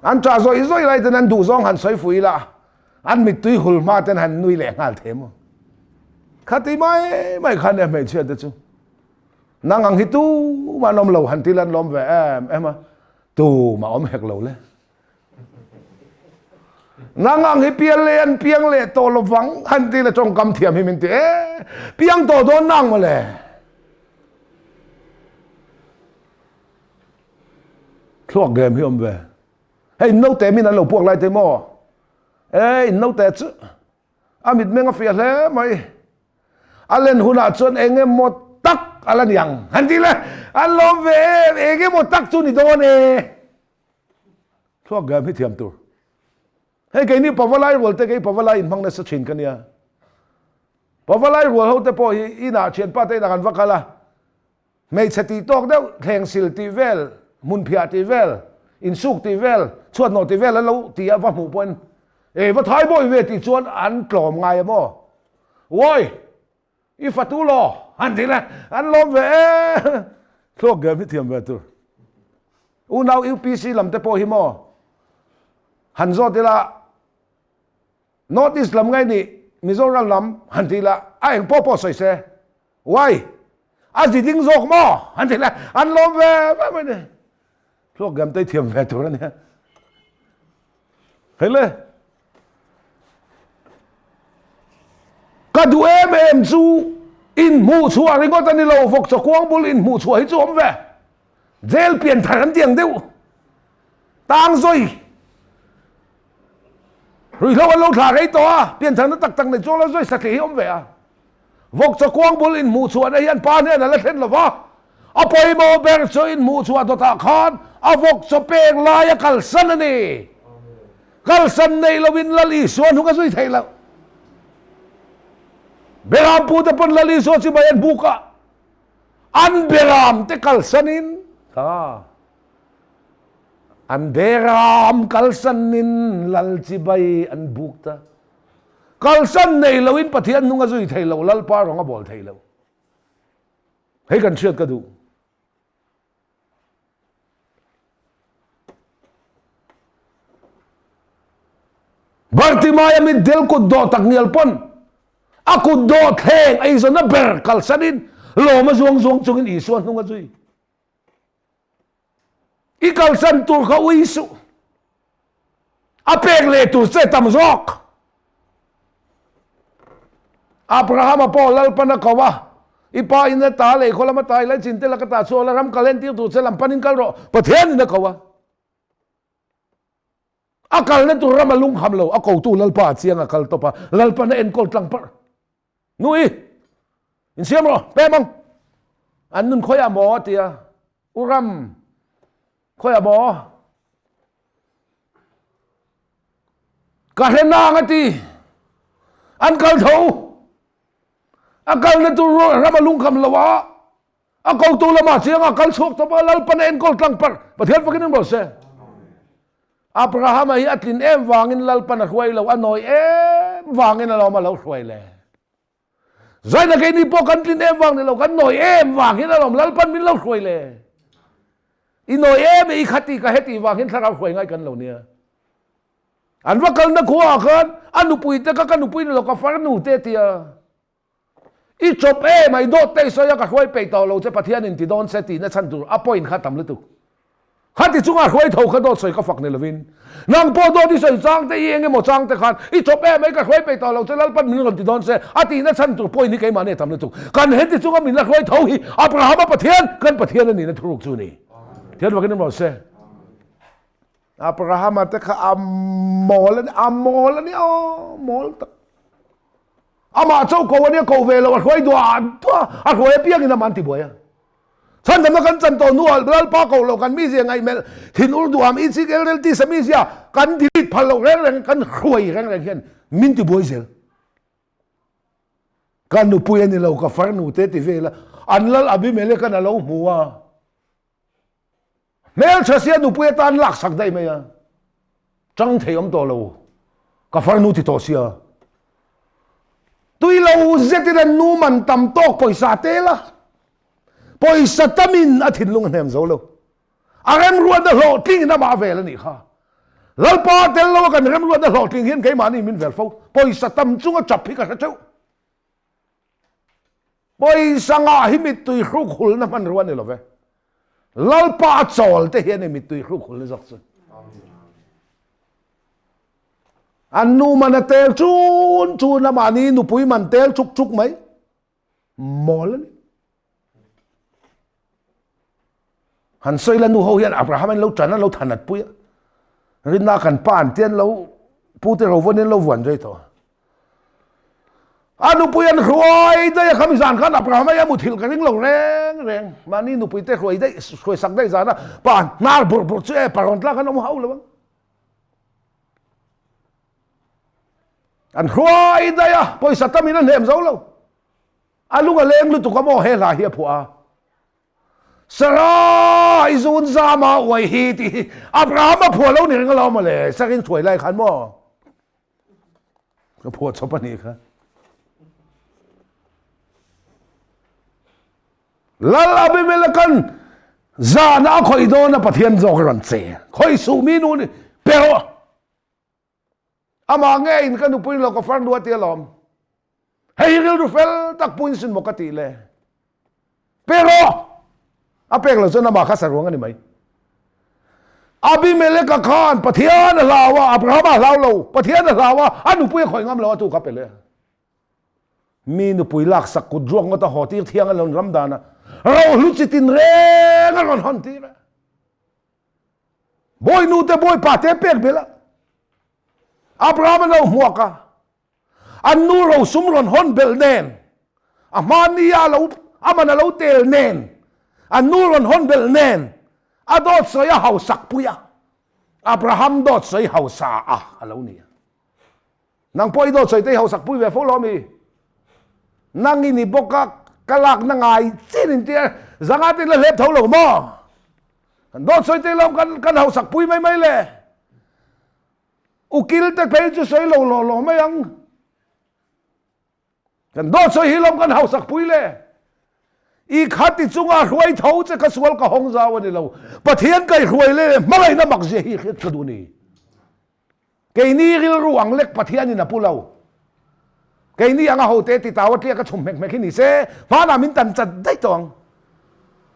An ṭah zawih zawih lai ten an duh zawng han sawi fuh ila, an mittui hul hma ten han nui leh nghal thei maw? Khati mai mai kha nia hmeichhia te chu. Nang ang hi tumah an awm lo han ti lan lawm ve em em a, tumah awm hek lo le. Nang ang hi pial leh an piang leh tawh lovang han ti la tawngkam thiam hi min ti e, piang tawh dawn nang mawle. Thluak game hi awm ve. Hei naute min an lo puak lai te maw? E in naute chu a mitmeng a fiah hle mai. A len hunah chuan eng emaw tak a la ni ang. Han ti le, an lawm ve em, eng emaw tak chu ni dawn e. Thluak game hi thiam tur. Hei keini pavalai rual te kei pavalai inhmang nasa thin ka nia. Pavalai rual ho te pawh hi inah thianpa te inah kan va kal a. Hmeichhe tih tawk deuh, thlengsil tih vel, hmunphiah tih vel, insuk tih vel, chhuathnawh tih vel an lo ti a va hmuh pawhin Ei va thai bawi ve tih chuan an tlawm ngai a maw? Uai! I fatu law? An ti le, an lawm ve e! Thluak game hi thiam ve tur. Unau UPC lam te pawh hi maw? Han zawt ila North East lam ngai nih Mizoram lam han ti ila a eng pawh pawh sawi se. Uai! A zi ding zawk maw? An ti le, an lawm ve ve mai ni. Thluak gam te thiam ve tur a nia. Hei le. Ka duh em em chu inhmuh chhuah ringawt a ni lo, vawk chakuang bul inhmuh chhuah hi chu awm ve. Jail pian thar an ti ang deuh. Tang zawi. Ruihhlo an lo thlah rei tawh a, pian tharna tak tak nei chuang lo zawi satliah hi awm ve a. Vawk chakuang bul inhmuh chhuahna hi an pa hnen a la thlen lo va, a pawimawh ber chu inhmuh chhuah dawtah khan a vawk chaw pek lai a kalsan a ni. Kalsan neih lovin Lal Isua hnung a zui theih loh. Beram pute pawn Lal Isua chibai an buk a, an beram te kalsanin kha an beram kalsanin Lal chibai an buk ta. Kalsan nei loin Pathian hnung a zui thei lo, Lalpa rawng a bawl thei lo. Hei kan hriat ka duh. Bartimaia mitdel kut dawh tak ngial pawn a kut dawh thleng eizawnna ber kalsanin lawm a zuang zuang chungin Isua hnung a zui. I kalsan tur kha ui suh. A pek leh tur che tam zawk. Abrahama pawh Lalpan a ko a, I pa in a ta lei khaw lama ta i laichin te laka ta chhuak la, ram kal entir tur che lam panin kal rawh, Pathian in a ko a. A kalna tur ram a lungkham lo, a kotu Lalpa a chiang a kal tawp a, Lalpan a enkawl tlang parh. Nui, insiam rawh, pem ang. An nun khawiah maw a ti a, U Ram, khawiah maw? Ka hre nang a ti. An kal tho. A kalna tur ram a lungkham lo a, a kotu lamah chiang a kal chhuak tawp a, Lalpan a enkawl tlang parh. Pathian fakin in rawh se. Abrahama hi a tlin em vangin Lalpan a hruai lo, a nawi em vangin alawm a lo hruai le. Zaina keini pawh kan tlin em vang ni lo, kan nawi em vang hian alawm Lalpan min lo hruai le. I nawi em e, i khati ka heti vang hian thlarau hruai ngai kan lo nia. An va kalna khua ah khan a nupui te kha ka nupui ni lo ka farnu te tia. I chawp em a, i dawt te i sawi a ka hruai peih tawh lo che Pathian in ti dawn se tihna chhan tur a point kha tam lutuk. Khati chunga hruai tho kha dawt sawi ka fak ni lovin nang pawh dawt i sawi chang te i eng emaw chang te khan i chawp em a i ka hruai peih tawh lo che Lalpan min rawn ti dawn se a tihna chhan tur point hi keimahni a tam lutuk. Kan heti chunga min la hruai tho hi Abrahama Pathian kan Pathian a nihna thuruk chu a ni. Thian vakin awm rawh se. Abrahama te kha a mawl a ni, a mawl a ni, aw mawl tak. Amah chauh ko a nia, ko ve lo, a hruai duah duah, a hruai apiangin amah an tibuai a. Chhandamna kan chan tawh hnuah Lalpa ko lo kan mizia ngaihmelh, thinur duham, itsik elrel tisa mizia kan delete phal loh reng reng, kan hruai reng reng hian min tibuai zel. Ka nupui a ni lo, ka farnu te ti vel a, an Lal Abimelek-an a lo hmu a. Hmeltha sia nupui atan laksak daih mai a, chang thei awm tawh lo, ka farnu ti tawh sia. Tui lo zetin an nu man tam tawk pawisa tel a, pawisa tamin a thinlung a hnem zo lo. A remruatna hlawhtlingin amah a vel a nih kha. Lalpa tel lo a kan remruatna hlawhtling hian keimahni min vel fo, pawisa tam chunga chap hi ka hre teuh. Pawisa ngah hi mittui hruk hulna hmanrua a ni lo ve. Lalpa a chawl te hi a ni mittui hruk hulna zawk chu. An nu man a tel chun chun a mahni nupui man tel chuk chuk mai. Mawl a ni. Han sawi la nu ho hian Abraham an lo tan an lo thanat pui a. Rinna kan pa an te an lo pu te rovan in lo vuan rei tawh. A nupui an hruai daih a khami zan khan Abraham a muthilh ka ring lo reng reng. Mahni nupui te hruai daih hruai sak daih zan a pa hnar bur bur chu e parawn tlak an awm hauh lo ang. An hruai daih a pawisa tamin a hnem zo lo. A lung a leng lutuk a maw he hla hi a phuah a. Sarah i zun zam a uai hi tih hi Abraham a phuah lo ni reng alawm mawle sakin hruai lai khan maw ka phuah chawp a nih kha. Lal Abimelek-an zana a khawih dawn a Pathian zawk a rawn che khawih suh mi nu ni pe rawh. Amah nge in ka nupui lo ka farnu a ti alawm. Hei hi rilru fel tak puin sin maw ka tih le. Pe rawh! A pek lo chuan amah kha saruang a ni mai. Abimeleka khan Pathian a hlau a, Abrahama a hlau lo, Pathian a hlau a, a nupui a khawih ngam lo a tu kha pe le. Mi nupui laksak kut ruak ngawt a haw tir thiang a lon ram dan a, rohlu chitin reng a rawn hawn tir a. Bawinu te bawipa te pek belh a, Abraham a lo hmuak a, an nu rosum rawn hawn belh nen, a hmani a lo aman a lo tel nen, an nu rawn hawn belh nen, a dawt sawi a hausak pui a, Abraham dawt sawi hausa a a lo ni a. Nang pawh i dawt sawi te i hausak pui ve fo lo ami? Nang i ni bawk a, ka lakna ngai chin in tia zanga te la hlep tho lo maw? Kan dawt sawi te lawm kan kan hausak pui mai mai le. Ukil te phei chu sawi lo law law mai ang. Kan dawt sawi hi lawm kan hausak pui le. I khati chunga hruai tho che ka sual ka hawng zau a ni lo. Pathian kai hruai le hmangaihna mak zia hi hriat ka duh ni. Keini rilru ang lek Pathianin a pu lo. Keini anga hote titau a tliak a chhum hmek hmek hi ni se, hmanah min tan chat daih tawh ang.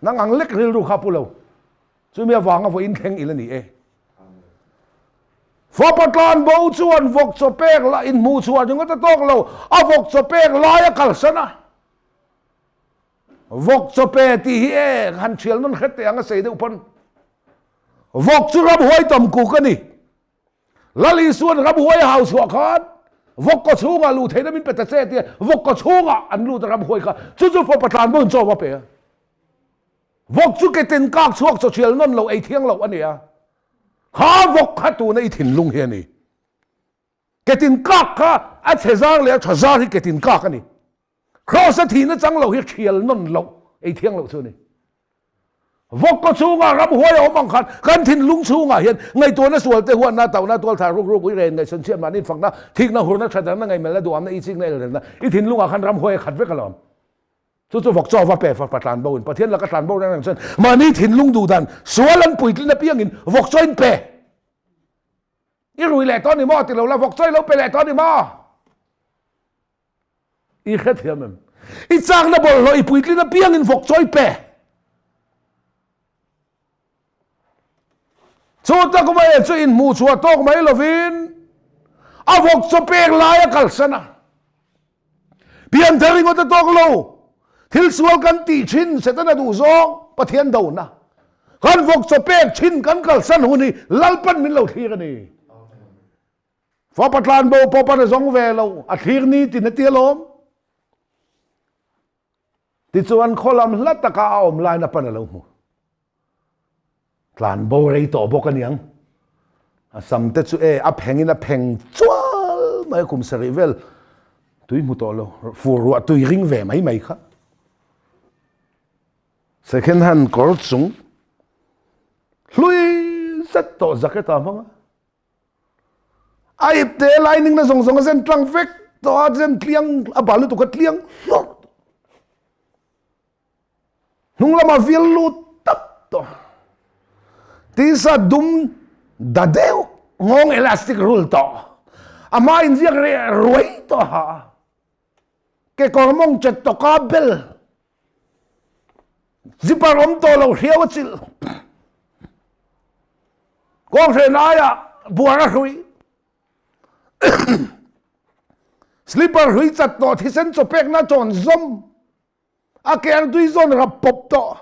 Nang ang lek rilru kha a pu lo. Chumi avanga vawiin thleng ila ni e. Fapa tlan bo chuan vawk chaw pek lah inhmuh chhuah ringawt a tawk lo, a vawk chaw pek lai a kalsan a. Vawk chaw pe tih hi e han thial nawn hret teh ang a sei deuh pawn. Vawk chu ramhuai tawm kuk a ni. Lal Isuan ramhuai a hau chhuah khan vawk kaw chhungah luh theihna min pe ta che tia vawk kaw chhungah an lut a ramhuai kha chu chu fapa tlan bo in chaw va pe a. Vawk chu ke tin kak chhuak chaw thial nawn lo ei thiang loh a ni a. Kha vawk kha tuna i thinlung hi a ni. Ketin kak kha a chhe zar leh a tha zar hi ketin kak a ni. Kraws a thihna chang lo hi thial nawn loh ei thiang loh chu a ni. Vawk kaw chhungah ramhuai a awm ang khan kan thinlung chhungah hian ngaihtuahna sual te huatna, tauhna, tualthah, ruk ruk, uiren, ngaihsawn chhiat, mahni fakna, thikna, hurna, thatarna, ngaihmelna, duhamna, ichikna, elrelna i thinlungah khan ramhuai a khat vek alawm. Chu chu vawk chaw va pe fapa tlan bo in Pathian laka tlan bo reng reng chuan mahni thinlung duh dan sual an puitlin apiangin vawk chaw in pe. I rui leh tawh ni maw ti lo la vawk chaw i lo pe leh tawh ni maw? I hrethiam em? I chakna bawlhhlawh i puitlin apiangin vawk chaw i pe. Chu tak mai chu inhmuh chhuah tawk mai lovin a vawk chaw pek lai a kalsan a. Pianthar ringawt a tawk lo. Thil sual kan tih thin Setana duh zawng Pathian dona. Kan vawk chaw pek thin kan kalsan hun hi Lalpan min lo thlir a ni. Fapa tlanbo pawh pan a zawng ve lo, a thlir ni tin a ti alawm. Tichuan khaw lam hla taka a awm lain a pan a lo hmu. Tlan bo rei tawh bawk aniang. A sam te chu e a phengin a pheng chual mai a kum sarih vel tui hmu tawh lo fur ruah tui ring ve mai mai kha. Second hand kawr chung hlui zet tawh jacket ah hmang a. A ip te lining na zawng zawng a zen tlang vek tawh a zen tliang a bal lutuk a tliang hlawrh tawh. Hnung lamah vial lut tap tawh. Tisa dum da deuh nghawng elastic rul tawh. A hma inziak reh ruai tawh a ha a. Kekawr mawng chet tawka bel zipper awm tawh lo hriau a chilh. Kawnghren aiah buar a hrui. Slipper hrui chat tawh thisen chaw pekna chawn zawm. A ke ang tui zawn rap pawp tawh.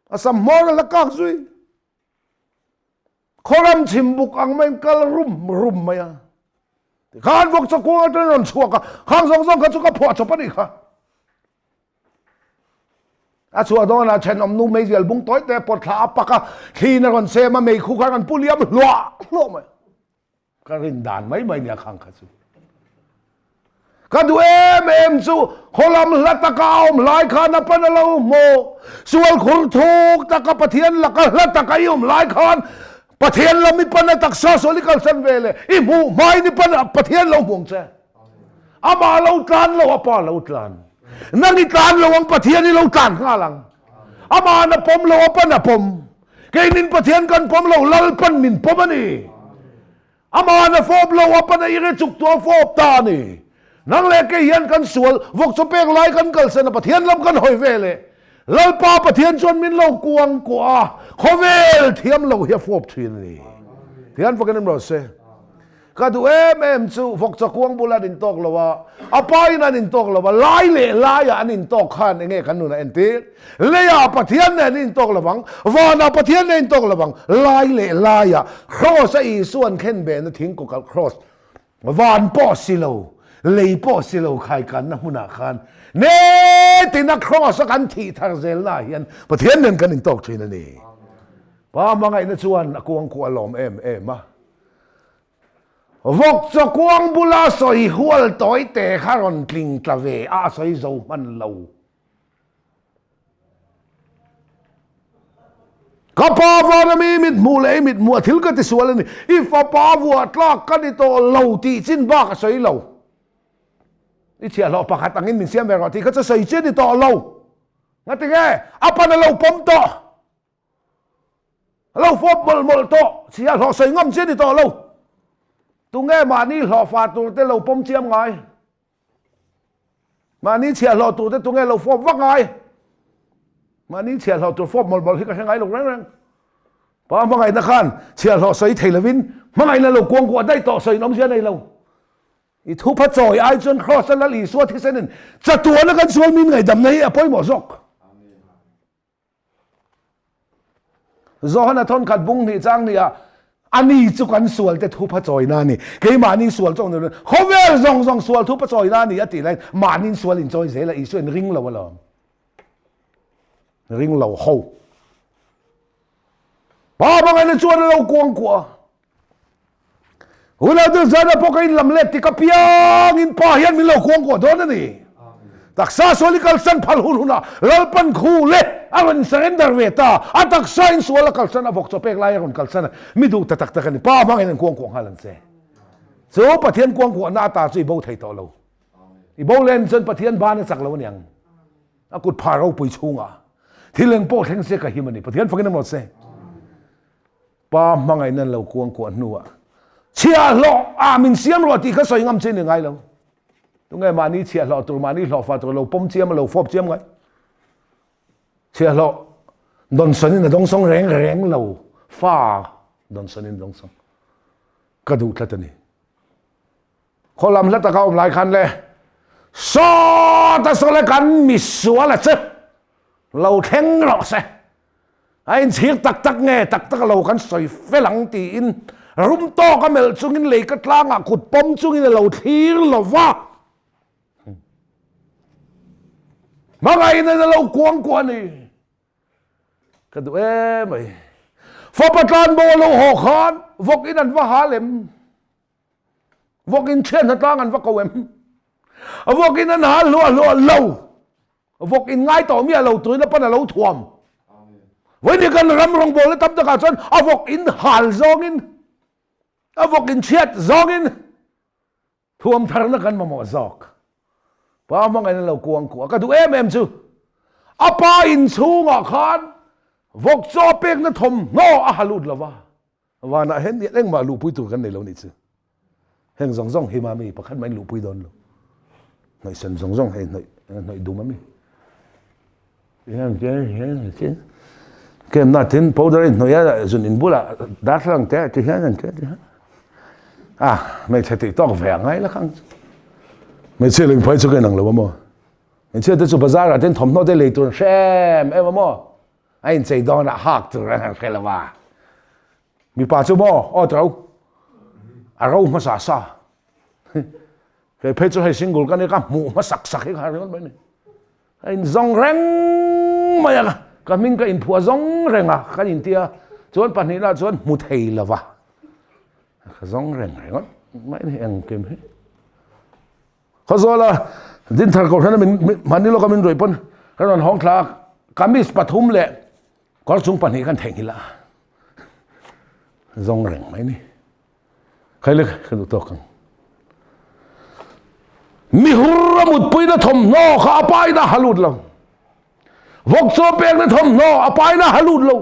A sam hmawr a la kak zui. Khawram chim buk ang mai kal rum rum mai a. Tikhan vawk chaw kuang atangin rawn chhuak a, khang zawng zawng kha chu ka phuah chawp a nih kha. A chhuah dawnah thenawm nu meizial bung tawi te pawt thla a pak a, thliin a rawn sem a, meikhu kha a rawn pu liam hluah hluah mai. Ka rin dan mai mai nia khang kha chu. Ka duh em em chu khawlam hla taka a awm lai khan a pan a lo hmu. Sual khur thuk taka Pathian laka hla taka i awm lai khan Pathian lam i pan a taksa sual i kalsan ve le i hmuh hmain i pan a Pathian lo hmu ang che. Amah lo tlan lo a pa lo tlan. Nang i tlan lo ang Pathian i lo tlan nghal ang. Amah na pawm lo a pan a pawm. Keinin Pathian kan pawm lo, Lalpan min pawm a ni. Amahan a fawp lo, a pan a ire chuk tu a fawp ta a ni. Nang leh kei hian kan sual, vawk chaw pek lai kan kalsan a, Pathian lam kan hawi ve leh. Lalpa Pathian chuan min lo kuang kuah a, khawvel thiam lo hi a fawp thin a ni. Tihian fakin em rawh se. Ka duh em em chu vawk chaw kuang bula an intawk lo a, a pa in an intawk lo a, lai leh laiah an intawk khan enge kan nun a entir? Leiah Pathian nen an intawk lo vang, vanah Pathian nen intawk lo vang, lai leh laiah Kraws a Isua an khen behna thingkawk kalh Kraws van pawh si lo, lei pawh si lo khaikanna hmunah khan netina Kraws a kan thih thar zelnaah hian Pathian nen kan intawk thin a ni. Pa hmangaihna chuan a kuangkuah lawm em em a. Vawk chaw kuang bula sawi hual tawi te kha rawn tling tla ve a, a sawi zo hman lo. Ka pa vana mi mit hmuh leh i mit hmuh a thil ka ti sual a ni, i fapa vuah tlak ka ni tawh lo tih chin bak a sawi lo. I chhiahhlawh pakhat angin min siam ve rawh tih kha chu sawi chi a ni tawh lo. Ngatinge? A pan a lo pawm tawh. A lo fawp mawlh mawlh tawh si a, hlawh sawi ngam chi a ni tawh lo. Tunge mahni hlawhfa tur te lo pawm chiam ngai? Mahni chhiahhlawh tur te tunge lo fawp vak ngai? Mahni chhiahhlawh tur fawp mawlh mawlh hi ka hre ngai lo reng reng. Pa hmangaihna khan chhiahhlawh sawi thei lovin hmangaihna lo kuangkuah daih tawh sawiin awmzia nei lo. I thupha chawi ai chuan Kraws a Lal Isua thisenin chatuana kan sual min ngaihdamna hi a pawimawh zawk. Johana thawnkhat bung hnih chang nia ani chu kan sual te thupha chawina a ni. Keimahni sual chu ang khawvel zawng zawng sual thupha chawina a ni a tih laiin mahni sual in chawi zel a Isua in ring lo alawm. Ring lo ho. Pa hmangaihna chuan a lo kuang kuah a. Unau zana pawh ka inlam let tik apiangin Pa hian min lo kuangkuah dawn a ni. Taksa sual i kalsan phal hun hunah Lalpan khu le a rawn surrender ve ta. A taksa in sual a kalsan a vawk chaw pek lai a rawn kalsan a, mi duh ta tak tak a ni. Pa hmangin an kuangkuah nghal ang che. Chu Pathian kuangkuahna ata chu i bo thei tawh lo. I bo len chuan Pathian ban a chak lo aniang. A kut phah ropui chhungah thil eng pawh thleng se ka him a ni. Pathian fakin a mawt se. Pa hmangaihna an lo kuangkuah hnuah chhiahhlawh ah min siam rawh tih kha sawi ngam che ni ngai lo. Tunge mahni chhiahhlawh tur, mahni hlawhfa tur lo pawm chiam a lo fawp chiam ngai. Chhiahhlawh dawnsawn in a dawngsawng reng reng lo, fa dawnsawn in a dawngsawng. Ka duh tlat a ni. Khawlam hla taka awm lai khan le sawta saw le kan misual a che lo thleng rawh se a inchhir tak tak nge tak tak lo kan sawi fel ang tiin rum tawk a melh chungin lei ka tlangah kut pawm chungin a lo thlir lo va hmangaihna a lo kuang kuah a ni. Ka duh em mai. Fapa tlanbo a lo haw khan vawk in an va hal em? Vawk in thian hnatlang an va ko em? Vawk in an hal hluah hluah lo. Vawk in ngai tawh mi a lo tuin a pan a lo thuam. Vawi kan ram rawngbawl na tam takah chuan a vawk in hal zawngin a vawk in chhiat zawngin Thuam tharna kan mamawh zawk. Pa hmangaihna lo kuang kuah ka duh em em chu a pa inchhungah khan vawk chaw pekna thawmhnaw a ha lut lova, vanah hian engmah luhpui tur kan nei lo nih chu. Heng zawng zawng hi mami pakhat mahin luhpui dawn lo. Hnawihsen zawng zawng hei hnawih hnawih dum ami. Kem na tin powder in hnawih a zun in bulah darthlalang te ti hian an ti a ah hmeichhe tih tawk ve a ngai la khang chu hmeichhia leng phai chu ka inang lo a maw hmeichhia te chu bazar ah ten thawmhnaw te lei tur an hre em em a maw a inchei dawn ah hak tur an han hre lo a mipa chu maw aw tro a ro hmasa sa kei phei chu hei single ka ni ka hmuh hmasak sak hi ka ringawt mai ni Ka inzawng reng mai a, ka hming ka inphuah zawng reng a, kan intia chuan pahnihna chuan hmu thei lo va, ka zawng reng ringawt mai ni engkim hi. Khawzawla Dinthar Kohhrana min mahni lawka min ruih pawn ka rawn hawng thla a, kamis pathum leh kawr chung pahnih kan theihnghilh a, zawng reng mai ni. Khaile ka duh tawk ang. Mihur a mutpuina thawmhnaw kha a paina ha lut lo. Vawk chaw pekna thawmhnaw a paina ha lut lo.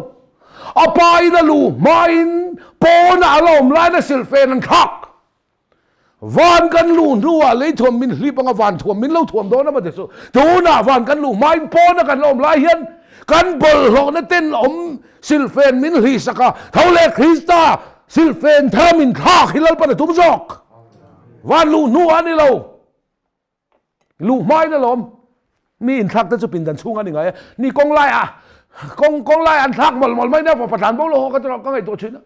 A paina lu hmain pawna a la awm laina silhfen an thlak. Van kan luh hnuah lei thuam min hlip anga van thuam min lo thuam dawn a mate chu. Tunah van kan luh hmain pawna kan la awm lai hian kan bawlhhlawhna ten awm Silhfen min hlihsak a, tho leh Krista silhfen thar min thlak hi Lalpan a tum zawk. Van luh hnu a ni lo. Luh hmain alawm. Mi inthlak te chu pindan chhung a ni ngai a. Ni kawng laiah kawng kawng laiah an thlak mawlh mawlh mai nia fapa tlan bo lo haw ka ka ngaihtuah thin a.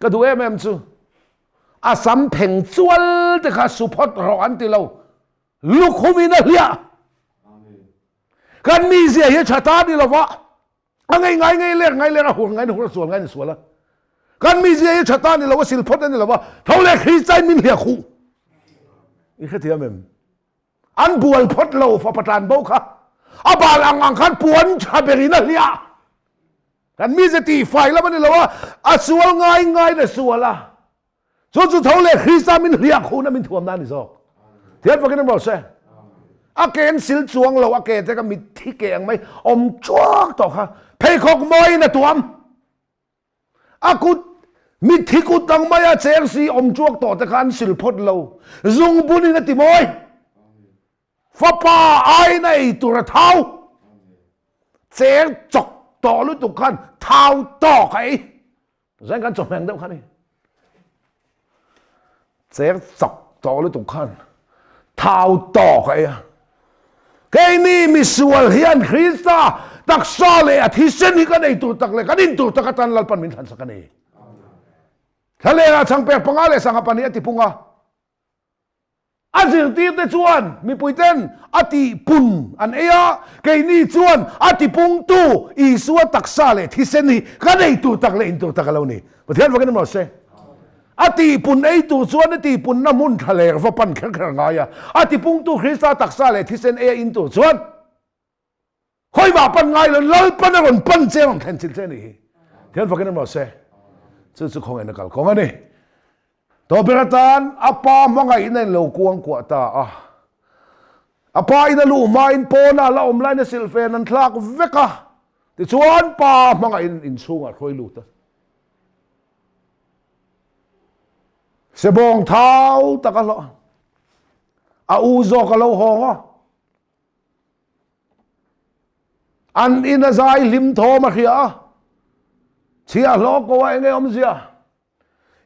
Ka duh em em chu a sam pheng chual te kha su phawt rawh an ti lo. Lukhumin a hliah. Kan mizia hi tha ta ni lova, a ngei ngai ngei lek ngai lek a hur ngai na hur a sual ngai na sual a. Kan mizia hi tha ta ni lova, sil phawt a ni lova, tho leh Kristain min hliah khuh. I hrethiam em? An bual phawt lo fapa tlan bo kha. A bal ang ang khan puan tha berin a hliah. Kan mizia tih fai lam a ni lo a, a sual ngai ngai na sual a. Chu chu tho leh Krista min hliah khuhna min thuamna a ni zawk. Thian fakin an rawh se. A ke an sil chuang lo, a ke te ka mitthi ke ang mai awm chuak tawh kha. Pheikhawk mawiin a tuam. A kut mitthi kut ang mai a cheng si awm chuak tawh te kha an sil phawt lo. Zungbunin a ti mawi. Fapa aiin a ei tur a thau. Cheng chawk tawh lutuk khan thau tawk a ei. Zain kan chawhmeng deuh kha ni. Cheng chawk tawh lutuk khan thau tawk a ei a. Keini misual hian Krista taksa leh a thisen hi kan ei tur tak leh kan in tur tak atan Lalpan min thlansak a ni. Thlalengah changpek panga leh sangha pahnih a tipung a. A zirtirte chuan mipuiten a tihpun an ei a, keini chuan a tipungtu Isua taksa leh thisen hi kan ei tur tak leh in tur tak a lo ni. Pathian fakin a rawh se. A tihpun ei tur chuan a tihpunna hmun thlaler va pan kher kher a ngai a. A tipungtu Krista taksa leh thisen ei a in tur chuan khawimah pan ngai lo Lalpan a rawn pan che a rawn thlen chilh che a nih hi. Thian fakin a rawh se. Chu chu khawngaihna kalkawng a ni. Tawh ber atan a pa hmangaihna in lo kuangkuah ta a. A pa in a luh hmain pawnah la awm laiin a silhfen an thlak vek a. Tichuan pa hmangaihin inchhungah hruai lut a. Sebawng thau tak a hlawh a. A u zawk a lo hawng a. An in a zai hlim thawm a hria a. Chhiah hlawh ko a enge awmzia.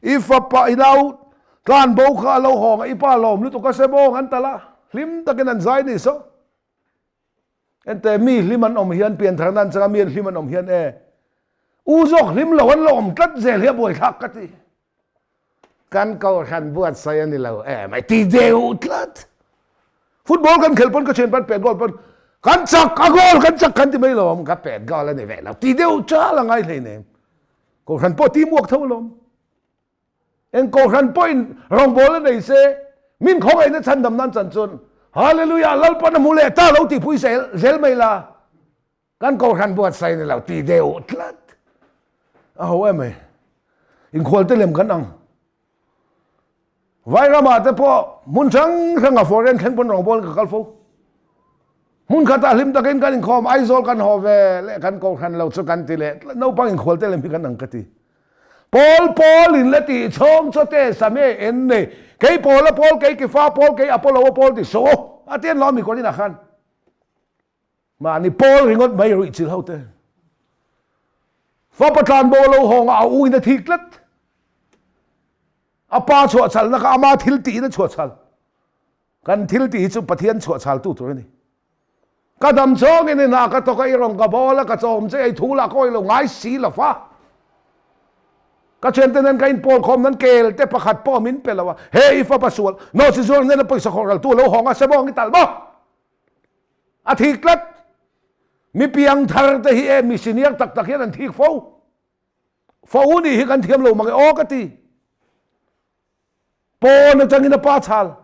I fapa i nau tlan bo kha a lo hawng a, i pa lawm lutuk a sebawng an talh a, hlim takin an zai ni so. Ente mi hlim an awm hian piantharna an changa mi an hlim an awm hian e u zawk hlim lo an lo awm tlat zel hi a buaithlak ka ti. Kan kohhran buatsaih a ni lo em ai ti deuh tlat. Football kan khelh pawn ka thian pawn pet goal pawn kan chak a goal kan chak kan ti mai lo awm ka pet goal a ni ve lo ti deuh chal a ngai hleinem. Kohhran pawh ti muak tho alawm. Eng kohhran pawhin rawngbâwl a nei se, min khawngaihna chhandam nan chan chuan Hallelujah Lalpan a hmu leh ta lo tih pui zel zel mai la. Kan kohhran buatsaih ni lo ti deuh tlat. A ho em mai. Inkhualte lem kan ang. Vairamah te pawh hmun hrang hranga foreign thleng pawn rawngbâwl ka kal fo. Hmun khatah hlim takin kan inkhawm, Aizawl kan haw ve leh kan kohhran lo chu kan ti leh tlat, naupang inkhual te lem hi kan ang ka ti. Pawl pawl in la tih chhawng chaw te same en nei, kei Paula pawl, kei Kefa pawl, kei Apollo-a pawl ti so a ti an lo a mi Korinah khan. Mahni pawl ringawt mai ruih chilh ho te. Fapa tlanbo a lo hawng a, a u in a thik tlat. A pa chhuahchhalna kha ama thil tiin a chhuahchhal. Kan thil tih hi chu Pathian chhuahchhaltu tur a ni. Ka dam chawngin i hna ka thawk a, i rawn ka bawl a, ka chawm che, ei thu lah ka awih lo ngai si lo fa. Ka thiante nen ka inpawl khawm nan kel te pakhat pawh min pe lo a, he i fapa sual, nawhchi zuar nen a pawisa khawh raltu a lo hawng a, sebawng i talh maw? A thik tlat. Mi piang thar te hi e mi senior tak tak hian an thik fo. Fo nih hi kan thiam lo mang e aw ka ti. Pawn atangin a pa chhal.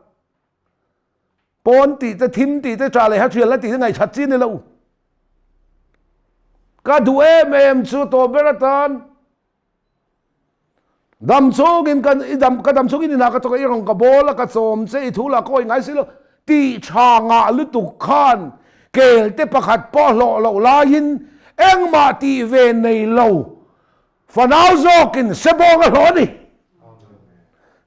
Pawn tih te thim tih te tha leh ha thial la tih te ngaihchat chi ni lo. Ka duh em em chu tawh ber atan dam chungin kan i dam ka dam chungin inah ka thawk a i rawn ka bawl a ka chawm che i thu lah ka awih ngai si lo tih tha ngah lutuk khan kel te pakhat pawh hlawh loh laiin engmah tih ve nei lo Fanau zawkin sebawng a hlawh a ni.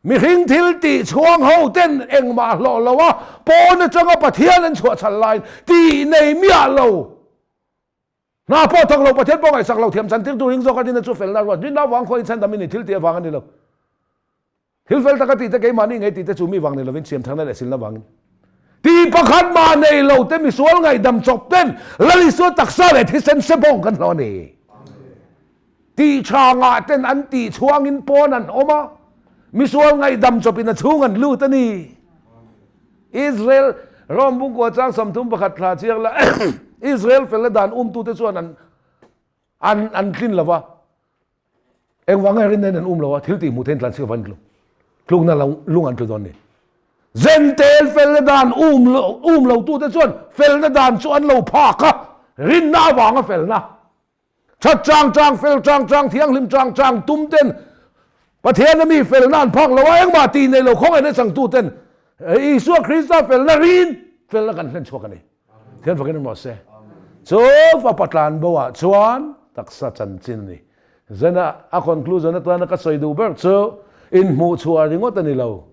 Mihring thil tih chhuang ho ten engmah hlawh lo a, pawn atanga Pathian an chhuahchhal laiin tih nei miah lo. Hna pawh thawk lo, Pathian pawh ngaihsak lo, thiam chantir tur ring zawk a rinna chu felna ruat. Rinna avang khaw inchhandam i ni, thil tih avang a ni lo. Thil fel taka tihte keimahni ngei tihte chu mi vang ni lovin siamtharna leh silna vangin. Ti pakhat mah nei lo te misual ngaihdam chawp ten Lal Isua taksa leh thisen se bawng kan hlawh a ni. Tih tha ngah ten an tih chhuangin pawn an awm a, misual ngaihdam chawpin a chhung an lut a ni. Israel Rome bungkua chang 31 thla chiang la Israel felna dan umtute chuan an an an tlin lova. Engvang nge rinna in an um lo a, thil tih hmuh theih in tlan chhiat vang in tlu tlukna lung an tlu dawn ni. Zentel felna dan um lo um lo tute chuan felna dan chu an lo phak a, rinna avanga felna. That chang chang, fel chang chang, thianghlim chang chang tum ten Pathian a mi felna an phak lo a, engmah tih nei lo khawngaihna changtu ten Isua Krista felna rin felna kan hlen chhuak a ni. Thian fakin emaw se. Chu fapa tlan bo ah chuan taksa chanchin a ni. Zena a conclusion atana ka sawi duh ber chu inhmuh chhuah ringawt a ni lo.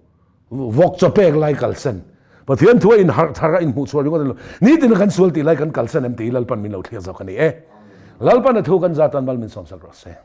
Vawk chaw pek lai kalsan. Pathian thu a inharh thar a inhmuh chhuah ringawt a ni lo. Nitin a kan sual tih lai kan kalsan em tih hi Lalpan min lo thlir zawk a ni e. Lalpan a thu kan zatan mal min sawmsak rawh se.